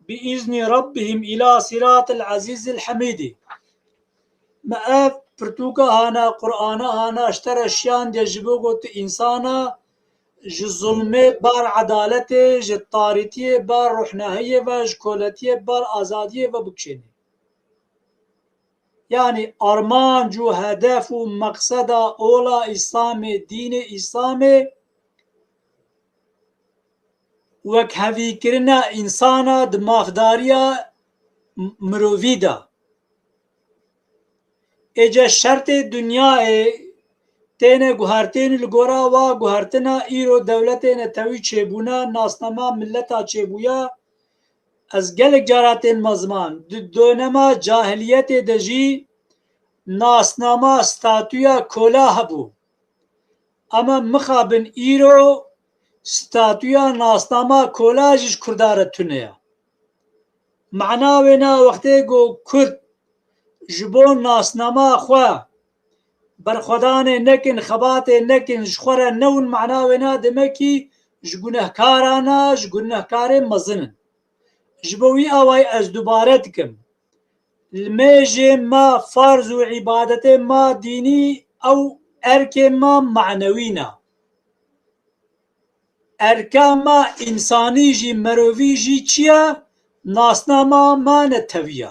bi izni rabbihim ila siratil azizil hamidi." Me ev pirtûka hana, Qur'ana hana, ji te re şiyandiye ji bo ku tu însana ji zulmê bar edaletê, ji tarîtiyê bar ruhnahiyê ve, ji koletiyê bar azadiyê ve bikişênî. Yanî armanc û hedef û meqseda ola Îslamê, dînê Îslamê, wekhevîkirina însana di mafdariya m-, mirovî de. Êce şertê dinyayê têne guhertin, li gora wa guhertina îro dewletê netewî çêbûne, nasnama mileta çêbûya. Ez gelek cara tên me ziman, di dönema cahiliyetê de jî nasnama, statûya kola hebû. Ama mixabin îro statûya, nasnama kola jî ji Kurda re tune ye. Mana wêna wextê ku Kurd ji bo nasnama xwe berxwedanê nekin, xebatê nekin, ji xwe re newin, mana wêna demekî ji gunehkaran e, ji gunehkarên mezin in. Ji bo wî awayî ez dubare dikim. Limêjê me, farz û îbadetê me dînî, ew erkê me manewî ne. Erka me însanî jî, merovî jî çi ye? Nasnama me netewî ye.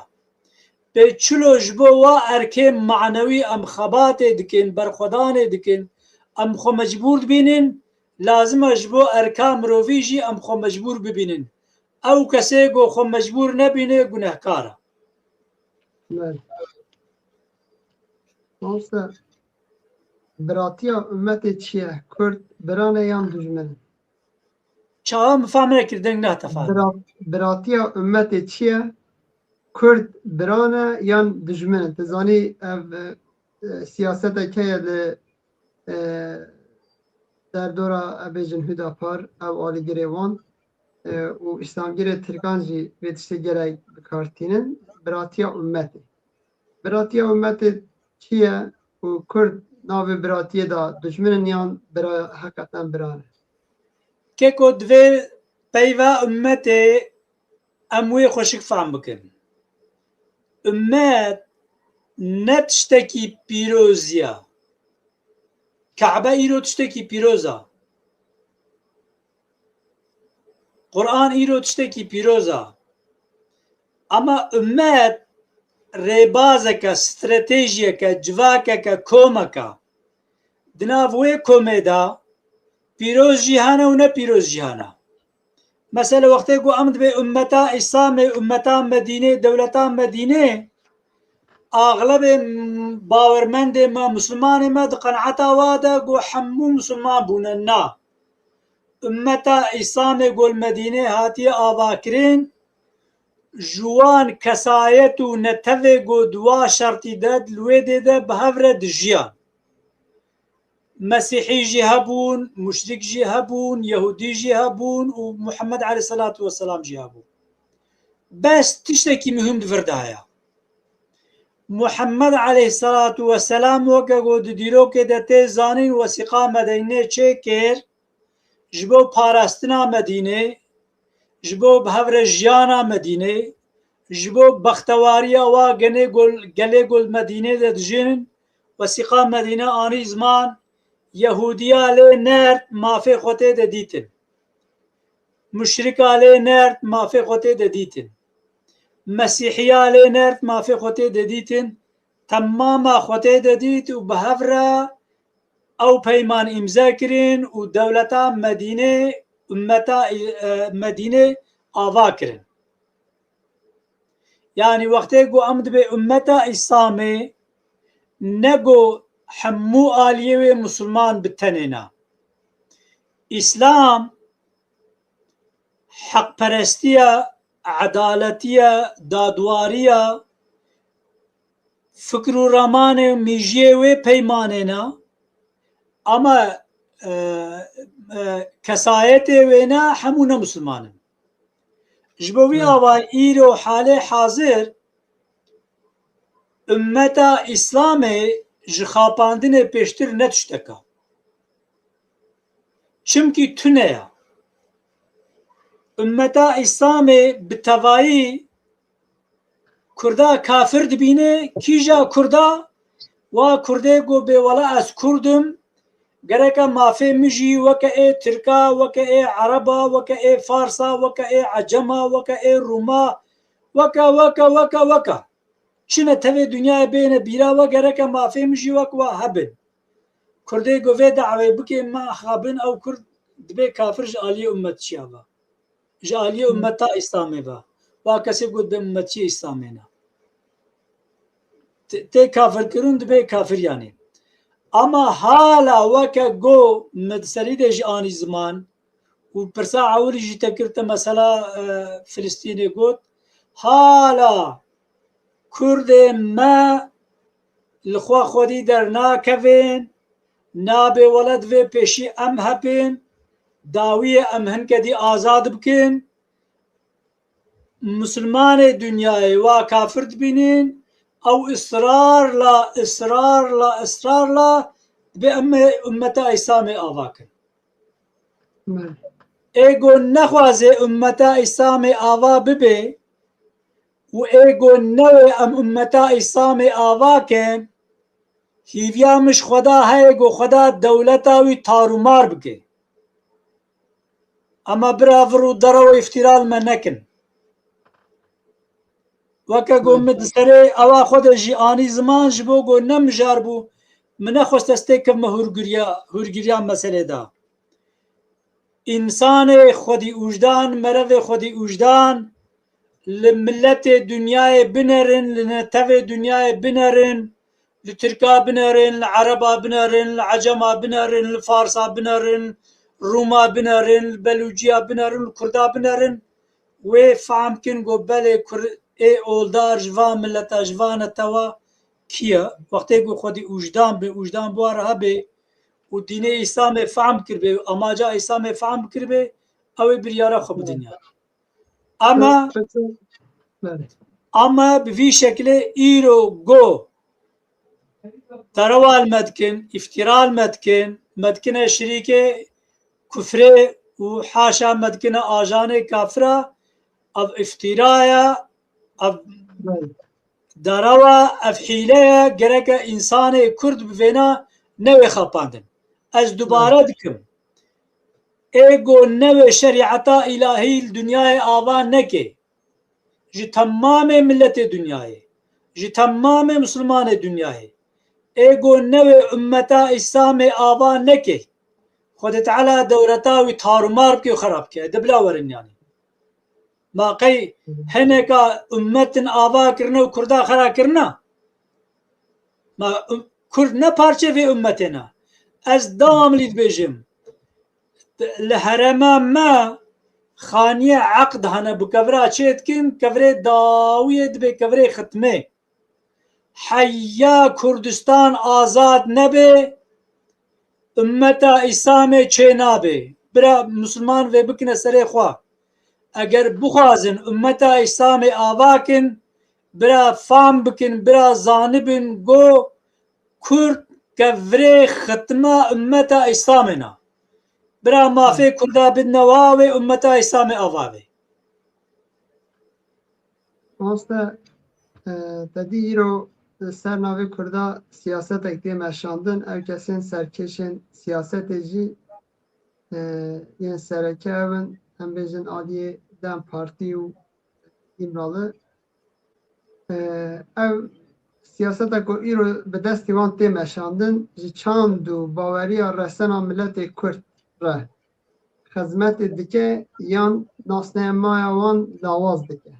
Pê çilo ji bo wa erkê manewî em xebatê dikin, berxwedanê dikin, em xwe mecbûr dibînin, lazim e ji bo erka mirovî jî em xwe mecbûr bibînin. Ew kesê ku xwe mecbûr nebîne, gunehkar e. Belê. Mamoste, biratiya ummetê çi ye? Kurd biran e yan dijmin in? Çawa min fam nekir, deng nehate fam. Bira-, biratiya ummetê çi ye? Kurd biran e yan dijmin in? Tu zanî ev, e, e, siyasetek heye li, e, derdora, e, bêjin Hudapar, ew alîgirê wan, e, û îslamgirê tirkan jî vê tiştê gelek bi kar tînin, biratiya ummetê. Biratiya ummetê çi ye û Kurd navê biratiyê de dijmin in yan bira, heqeten biran e? Keko divê peyva ummetê em wê xweşik fam bikin. Ummet ne tiştekî pîroz e. Kabe îro tiştekî pîroz e. Qur'an îro tiştekî pîroz e. Ama ummet rêbazeke, stratejiyeke, civakeke, komeke. Di nav wê komê de pîroz jî hene û ne pîroz jî hene. Mesela wextê ku em dibê ummeta Îslamê, ummeta Medînê, dewleta Medînê, axlebê bawermendê me, misilmanê me di qenaeta wa de ku hemû misilman bûne. Na. Ummeta Îslamê ku li Medînê hatiye avakirin, ji wan kesayet û netevê ku di wa şertî de, di wê dê de bi hev re dijiyan. Mesîhî jî hebûn, muşrik jî hebûn, Yehûdî jî hebûn û Muhammed aleyhisselatu vesselam jî hebû. Bes tiştekî muhîm di vir de heye. Muhammed aleyhisselatu vesselam weke ku di dîrokê de tê zanîn wesîqa Medînê çêkir, ji bo parastina Medînê, ji bo bi hev re jiyana Medînê, ji bo bextewariya wa genê gol, gelê gol Medînê de dijîn, wesîqa Medîne anî ziman, Yehûdiya lê nerd mafê xwe tê de dîtin. Muşrika lê nerd mafê xwe tê de dîtin. Mesîhiya lê nerd mafê xwe tê de dîtin. Temama xwe tê de dît û bi hev re ew peyman îmze kirin û dewleta Medînê, ummeta, e, Medînê ava kirin. Yanî wextê ku em dibê ummeta Îslamê, ne ku hemû aliyê wê musulman bi tenê ne. Îslam heqperestiya, edaletiya, dadwariya, fikr û ramanê û mîjiyê wê peymanê ne, ama, e, e, kesayetê wê ne, hemû ne musulman in. Ji bo vî Hmm. ava îro halê hazir ummeta Îslamê ji xapandinê pêştir ne tişteka. Çimkî tune ye. Ummeta Îslamê bi tevayî Kurda kafir dibîne, kîja Kurda? Wa Kurdê ku bê wela ez Kurd im, gereke mafê min jî weke ê Tirka, weke ê Ereba, weke ê Farsa, weke ê Ecema, weke ê Rûma, weke, weke, weke, weke. Çi netewê dinyayê bêne bîra we, gereke mafê min jî wek wa hebin. Kurdê ku vê dawê bike, me xabin ew Kurd dibê kafir ji aliyê ummetçiya ve. Ji aliyê Hmm. ummeta Îslamê ve. Wa kesê ku dibê ummetçiyê Îslamê ne. Tê, tê kafirkirin dibê kafir yanî. Ama hala weke go min di serî de jî anî ziman û pirsa ewilî jî te kir, te mesela, e, Filistînê got, hala Kurdên me li xwe xwedî dernakevin, nabê wele divê pêşî em hebin, dawiyê em hinkedî azad bikin. Misilmanê dinyayê wa kafir dibînin, ew israrla, israrla, israrla dibê em ê ummeta Îslamê ava kin. Belê. Ê ku nexwaze ummeta Îslamê ava bibe û ê ku newê em ummeta Îslamê ava kin, hîviya min ji Xweda heye ku Xweda dewleta wî tarûmar bike. Ama bira vir û derew û îftîra li me nekin. Weke ku min di serê ewa xwe de jî anî ziman, ji bo ku ne mijar bû, min nexwest ez têkevime hûrgiriya, hûrgiriya meselê de. Însanê xwedî ûjdan, merevê xwedî ûjdan, li miletê dinyayê binerin, li netewê dinyayê binerin, li Tirka binerin, li Ereba binerin, li Ecema binerin, li Farsa binerin, Rûma binerin, li Belûciya binerin, li Kurda binerin, wê fehm kin ku belê Kur ê oldar ji van mileta, ji van netewa kî ye? Wextê ku xwedî ûjdan be, ûjdan bi wa re hebe û dînê Îslamê fehm kirbe, amaca Îslamê fehm kirbe, ew ê biryara xwe bidin ya. Ama, Belê. ama bi vî şekilê îro go derewa li me dikin, îftîra li me dikin, me dikine şirîkê kufrê û haşa me dikine ajanê kafira, ev îftîra ye, ev Belê. derewa, ev hîle ye, gereke însanê Kurd bi vêna newê xapandin. Ez dubare Belê. dikim. Ê ku newê şerîeta îlahî li dinyayê ava neke, ji temamê miletê dinyayê, ji temamê misilmanê dinyayê, ê ku newê ummeta Îslamê ava neke, Xwedê Teala dewleta wî tarûmar bike û xerab bike. De bila werin yanî. Ma qey hineka ummetin ava kirine û Kurda xera kirine? Ma um-, Kurd ne parçe vê ummetê ne. Ez dewamlî dibêjim. Li herêma me xaniyê eqd hene, bi kevira çê dikin, kevirê dawiyê dibe kevirê xitmê. Heya Kurdistan azad nebe, ummeta Îslamê çê nabe. Bira Musulman vê bikine serê xwe. Eger bixwazin ummeta Îslamê ava kin, bira fam bikin, bira zanibin go Kurd kevirê xitima ummeta Îslamê na. Bira mafê Kurda bidine wa wê ummeta Îslamê ava vê. Mamoste, e, te dî îro li ser navê Kurda siyasetek tê meşandin. Ev kesên serkêşên siyasetê jî, e, yên sereke ew in, em bêjin aliyê DEM Partî û Îmralı. E, ev siyaseta ku îro bi destî wan tê meşandin, ji çand û baweriya resena miletê Kurd re xizmetê dike yan nasnamaya wan lawaz dike?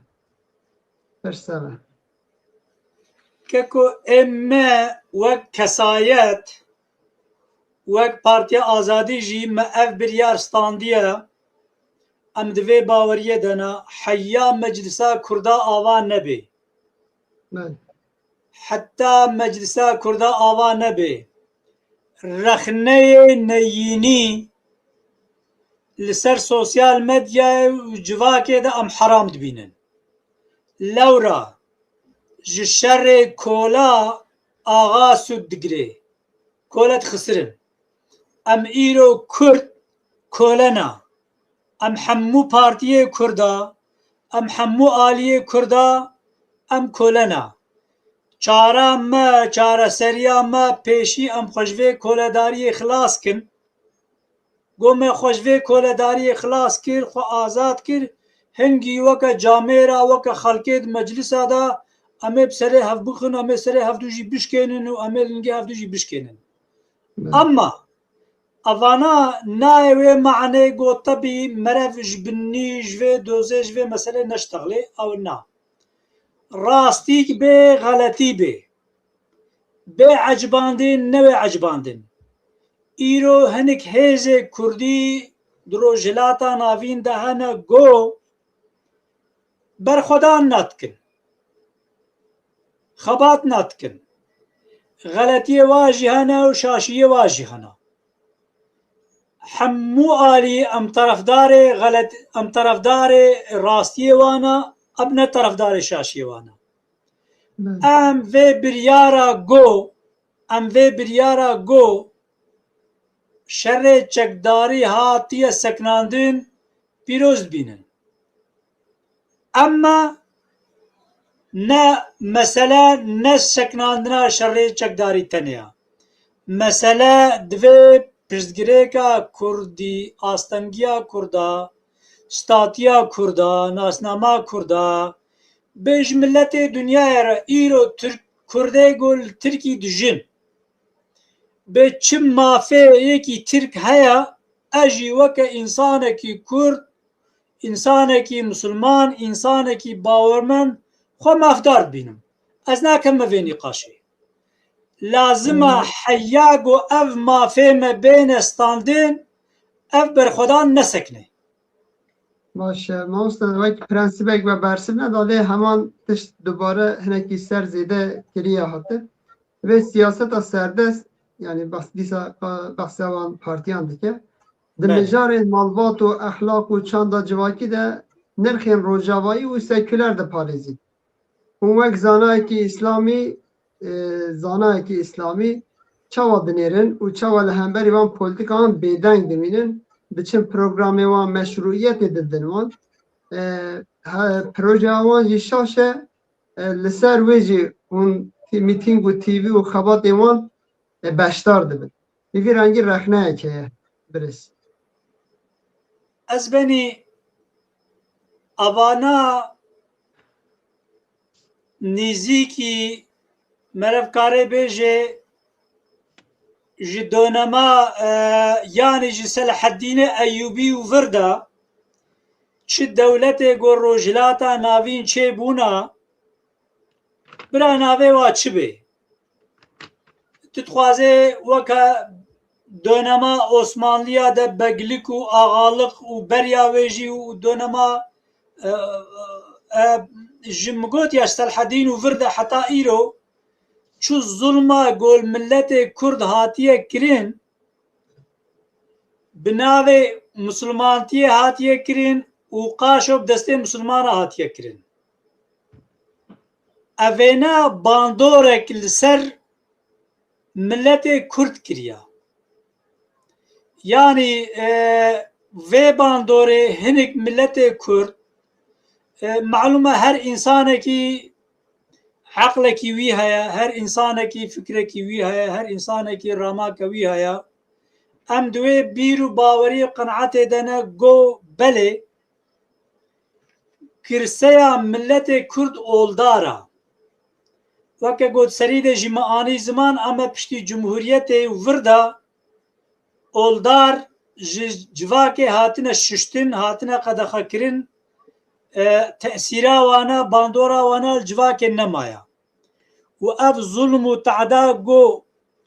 Pirse ve. Keko ê me wek kesayet, wek Partiya Azadî jî me ev biryar standiye, em di vê baweriyê de ne, heya Meclisa Kurda ava nebê. Belê. Heta Meclisa Kurda ava nebê, rexneyê neyînî li ser sosyal medyayê û civakê de em heram dibînin. Lewra ji şerê kola axa sûd digirê. Kole dixisirin. Em îro Kurd kole ne. Em hemû partiyê Kurda, em hemû aliyê Kurda, em kole ne. Çara me, çareseriya me pêşî em xwe ji vê koledariyê xilas kin. Go me xwe ji vê koledariyê xilas kir, xwe azad kir. Hingî weke camêra, weke xelkê di meclisa de em ê bi serê hev bixin, em ê serê hevdû jî bişkênin û em ê lingê hevdû jî bişkênin. Ama evana nayê wê manê go tebî merev ji binî, ji vê dozê, ji vê meselê neştexlê, ew na. Rastîk bê, xeletî bê. Bê ecibandin, newê ecibandin. Îro hinik hêzê Kurdî di Rojhilata Navîn de hene go berxwedan nadikin. Xebat nadikin. Xeletiyê wa jî hene û şaşiyê wa jî hene. Hemû alî em terefdarê xelet, em terefdarê rastiyê wan e, em ne terefdarê şaşiyê wan e. Em vê biryara go, em vê biryara go şerê çekdarî hatiye sekinandin pîroz dibînin. Ema ne mesele ne sekinandina şerê çekdarî tenê ya. Mesele divê pirsgirêka Kurdî, astengiya Kurda, statiya Kurda, nasnama Kurda, bê ji miletê dinyayê re îro Tirk, Kurdê ku li Tirkî dijin, bi çi mafê yekî Tirk heye, ez jî weke însanekî Kurd, însanekî Misilman, însanekî bawermend xwe mafdar dibînim. Ez nakeme vê nîqaşê. Lazim e heya ku ev mafê me bêne standin, ev berxwedan nesekine. Baş e, mamoste, wek prensîbek we bersiv neda, lê heman tişt dubare hinekî ser zêde kiriye hate. Vê siyaseta serdest, yanî bas-, dîsa ba-, behsa wan partiyan dike. Di Belê. mijarên malbat û exlaq û çanda civakî de nirxên rojavayî û sekûler diparêzî. Hûn wek zanayekî îslamî, e, zanayekî îslamî çawa dinêrin û çawa li hemberî van polîtîkan bêdeng dimînin, diçin programê wan meşrûiyetê didin wan? E, he, projeya wan jî şaş e, e, li ser wê jî hûn tî-, mîtîng û T V û xebatên wan, e, beşdar dibin. Bi vî rengî rexneyek heye, birêz. Ez benî evana nêzîkî merevkarê bêje ji donema, e, yanî ji Selaheddînê Eyûbî û vir de çi dewletê ku Rojhilata Navîn çêbûna, bira navê wa çi bê? Tu dixwazê weke donema Osmanliya de beglik û axaliq û beriya wê jî û donema, e, e, ji min gotiya Selhedîn û vir de heta îro çi zulma gol miletê Kurd hatiye kirin, bi navê misilmantiyê hatiye kirin û qaşo bi destê misilmana hatiye kirin. Evêne bandorek li ser miletê Kurd kiriya. Yanî, e, vê bandorê hinek miletê Kurd, e, malûm e her însanekî eqlekî wî heye, her însanekî fikrekî wî heye, her însanekî ramake wî heye. Em di wê bîr û bawerî û qenaetê de ne go belê, girseya miletê Kurd oldar e. Weke got serî de jî me anî ziman, em e piştî cumhuriyetê û vir de oldar ji civakê hatine şuştin, hatine qedexekirin, e, tesîra wan e, bandora wan e li civakê nemaya. Û ev zulm û teda go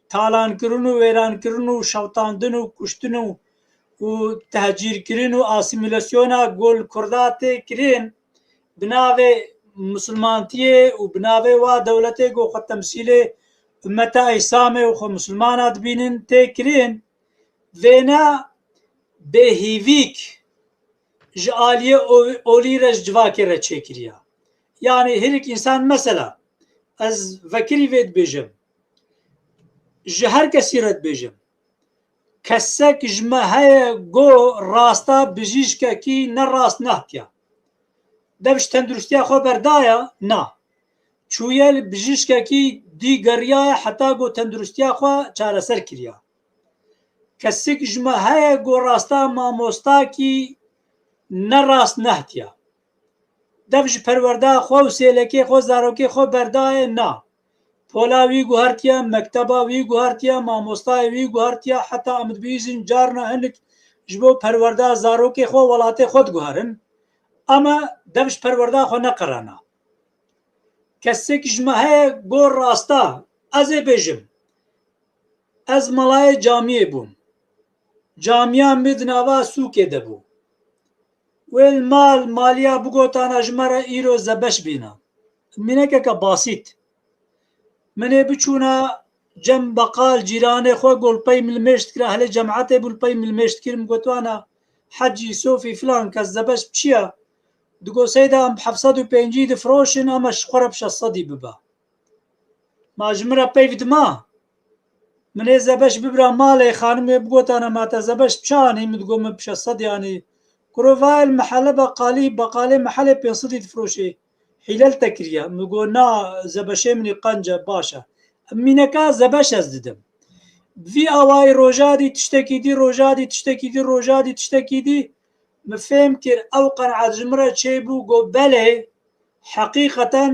talankirin û wêrankirin û şewtandin û kuştin û, û tehcîrkirin û asîmîlasyona go li Kurda tê kirin, bi navê misilmantiyê û bi navê wa dewletê go xwe temsîlê ummeta Îslamê û xwe misilmana dibînin tê kirin, vêne bêhîvîk ji aliyê o-, olî re ji civakê re çêkiriya. Yanî hinek însan, mesela, ez vekirî vê dibêjim, ji her kesî re dibêjim, kesek ji me heye go rasta bijîşkekî ne rast nehtiya. Dev ji tenduristiya xwe berdaya? Na. Çûye li bijîşkekî dî geriyaye heta go tenduristiya xwe çareser kiriya. Kesik ji me heye go rasta mamostakî ne rast nehtiya. Dev ji perwerda xwe û sêlekê xwe, zarokê xwe berdayê? Na. Pola wî guhertiye, mekteba wî guhertiye, mamostayê wî guhertiye, heta em dibihîzin carna hinek ji bo perwerda zarokê xwe welatê xwe diguherin. Ama dev ji perwerda xwe neqerana. Kesek ji me heye go rasta, ez ê bêjim. Ez malayê camiyê bûm. Camiya min di nava sûkê de bû. Wê li mal, maliya bigotana ji me re îro zebeş bîna. Mînekeke basît. Min ê biçûna cem beqal, cîranê xwe, go li pey min li mêj dikira, helê cemaetê bû li pey min li mêj dikir, min gotwana, Hecî, Sofî, filan kes zebeş bi çi ye? Digo, Seyda, em bi heft sed û pêncî difiroşin, ama ji xwe re bi şeş sedî bibe. Ma ji min re peyv dima? Min ê zebeş bibira malê, xanimê bigotana, ma te zebeş bi çi anî? Min digot, min bi şeş sedî anî. Kuro, vayê li mehele beqalî, beqalê mehelê pênc sedî difiroşê. Hîle li te kiriye. Min got, na, zebeşê min î qenc e, baş e. Mîneka zebeş ez didim. Bi vî awayî roja dî tiştekî dî, roja dî tiştekî dî, roja dî tiştekî dî. Min fêm kir, ew qenaet ji min re çêbû, got, belê, heqîqeten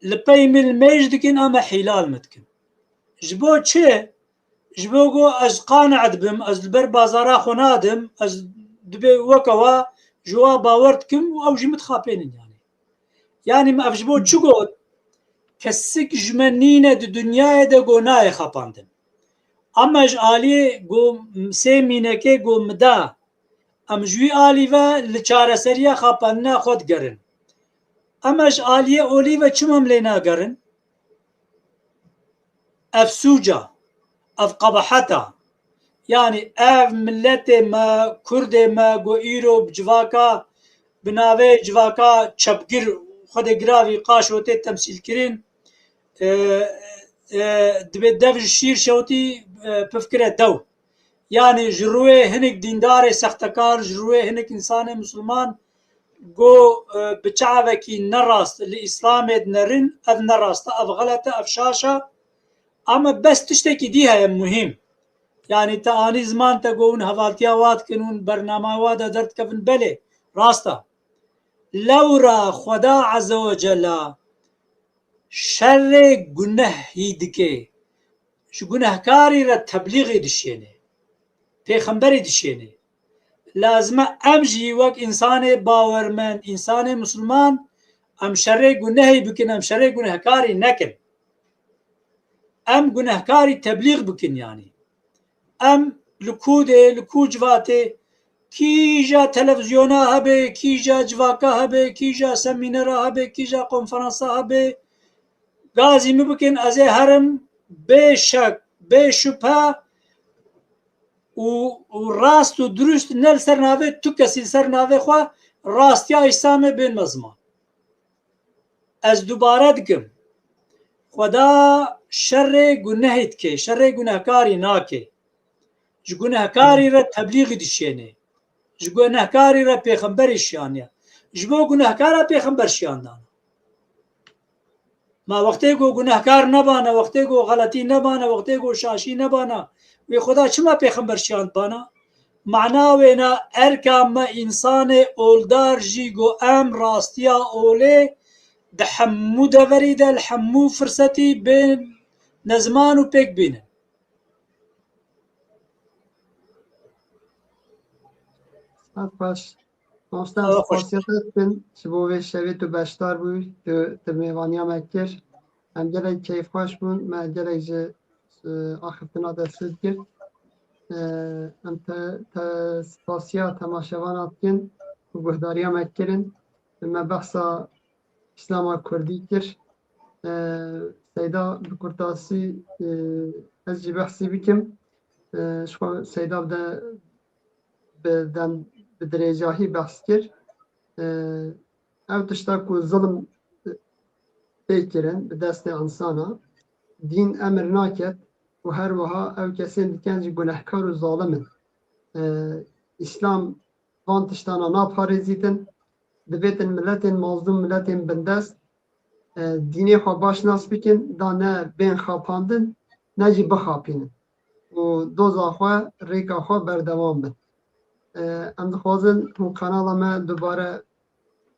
li pey min li mêj dikin, em ê hîlal min dikin. Ji bo çi? Ji bo go ez qane dibim, ez li ber bazara xwe nadim, ez dibê weke wa ji wa bawer dikim û ew jî min dixapênin yanî. Yanî min ev ji bo çi got? Kesik ji me nîne di dinyayê de go nayê xapandin. Ama ji aliyê go sê mînekê go min da, em ji wî alî ve li çareseriya xapandina xwe digerin. Em ji aliyê olî ve çima em lê nagerin? Ev sûc e, ev qebeheta. Yanî ev miletê me, Kurdê me, ku îro bi civaka, bi navê civaka çepgir, Xwedê giravî qaşo tê temsîlkirin, e, e, dibê dev ji şîr şewtî, e, pifkire dew. Yanî ji rûyê hinek dîndarê sextekar, ji rûyê hinek însanê misilman, go, e, bi çavekî nerast li Îslamê dinerin, ev nerast e, ev xelet e, ev şaş e. Ama bes tiştekî dî heye muhîm. Yanî te anî ziman, te go hûn hevaltiya wa dikin, hûn bernama wa de derdikevin, belê, rast e. Lewra Xweda Azze ve Cella şerê gunehî dike, ji gunehkarî re teblîxê dişêne, pêxemberê dişêne. Lazim e em jî wek însanê bawermend, însanê misilman, em şerê gunehî bikin, em şerê gunehkarî nekin. Em gunehkarî teblîx bikin yanî. Em li ku dê, li ku civatê, kîja televîzyona hebe, kîja civaka hebe, kîja semînera hebe, kîja konferansa hebe, gazî min bikin, ez ê herim bê şek, bê şubhe û, û rast û dirust, ne li ser navê tu kesî, li ser navê xwe, Rastiya Îslamê bên me ziman. Ez dubare dikim. Xweda şerê gunehê dike, şerê gunehkarî nake. Ji gunehkarî re teblîxî dişêne. Ji gunehkarî re pêxemberî şiyaniye. Ji bo gunehkara pêxember şiyandana. Ma wextê ku gunehkar nebana, wextê ku xeletî nebana, wextê ku şaşî nebana, wê Xweda çima pêxember şiyand bana? Mana wêna erka me însanê oldar jî ku em rastiya olê di hemû deverî de li hemû firsetî bên neziman û pêk bînin. Saet baş. Mamoste, ez spasiya te dikim ji bo vê şevê tu beşdar bûyî, tu, tu mêvaniya me kir. Em gelek keyfxweş bûn, me gelek ji, e, axiftina te sûd girt. E, em te, te spasiya temaşevana dikin ku guhdariya me kirin. Me behsa Îslama Kurdî kir. E, Seyda bi kurtasî, e, ez jî behsî bikim. E, ji xwe Seyda bi de, bi dem, bi dirêjahî behs kir. E, ev tişta ku zilm tê kirin bi destê insana, dîn emir naket û her wiha ev kesên dikin jî gunehkar û zalim in. E, Îslam van tiştana naparêzîtin, divêtin miletên mazlûm, miletên bindest, e, dînê xwe baş nas bikin, da ne bên xapandin, ne jî bixapînin. Û doza xwe, rêka xwe berdewam bin. E, em dixwazin hûn kanala me dubare,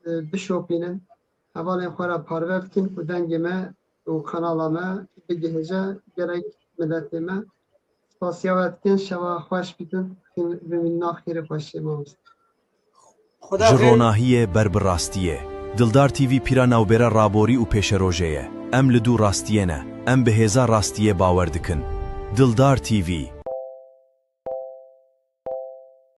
e, bişopînin, hevalên xwe re parve bikin ku dengê me û kanala me bigihêje gelek miletê me. Spasiya we dikin, şeva xweş bîtin, bimînin nav xêrê xweşiyê mamoste. Ji ronahiyê ber bi rastiyê. Dildar T V pîra navbêra raborî û pêşerojê ye. Em li dû rastiyê ne. Em bi hêza rastiyê bawer dikin. Dildar T V.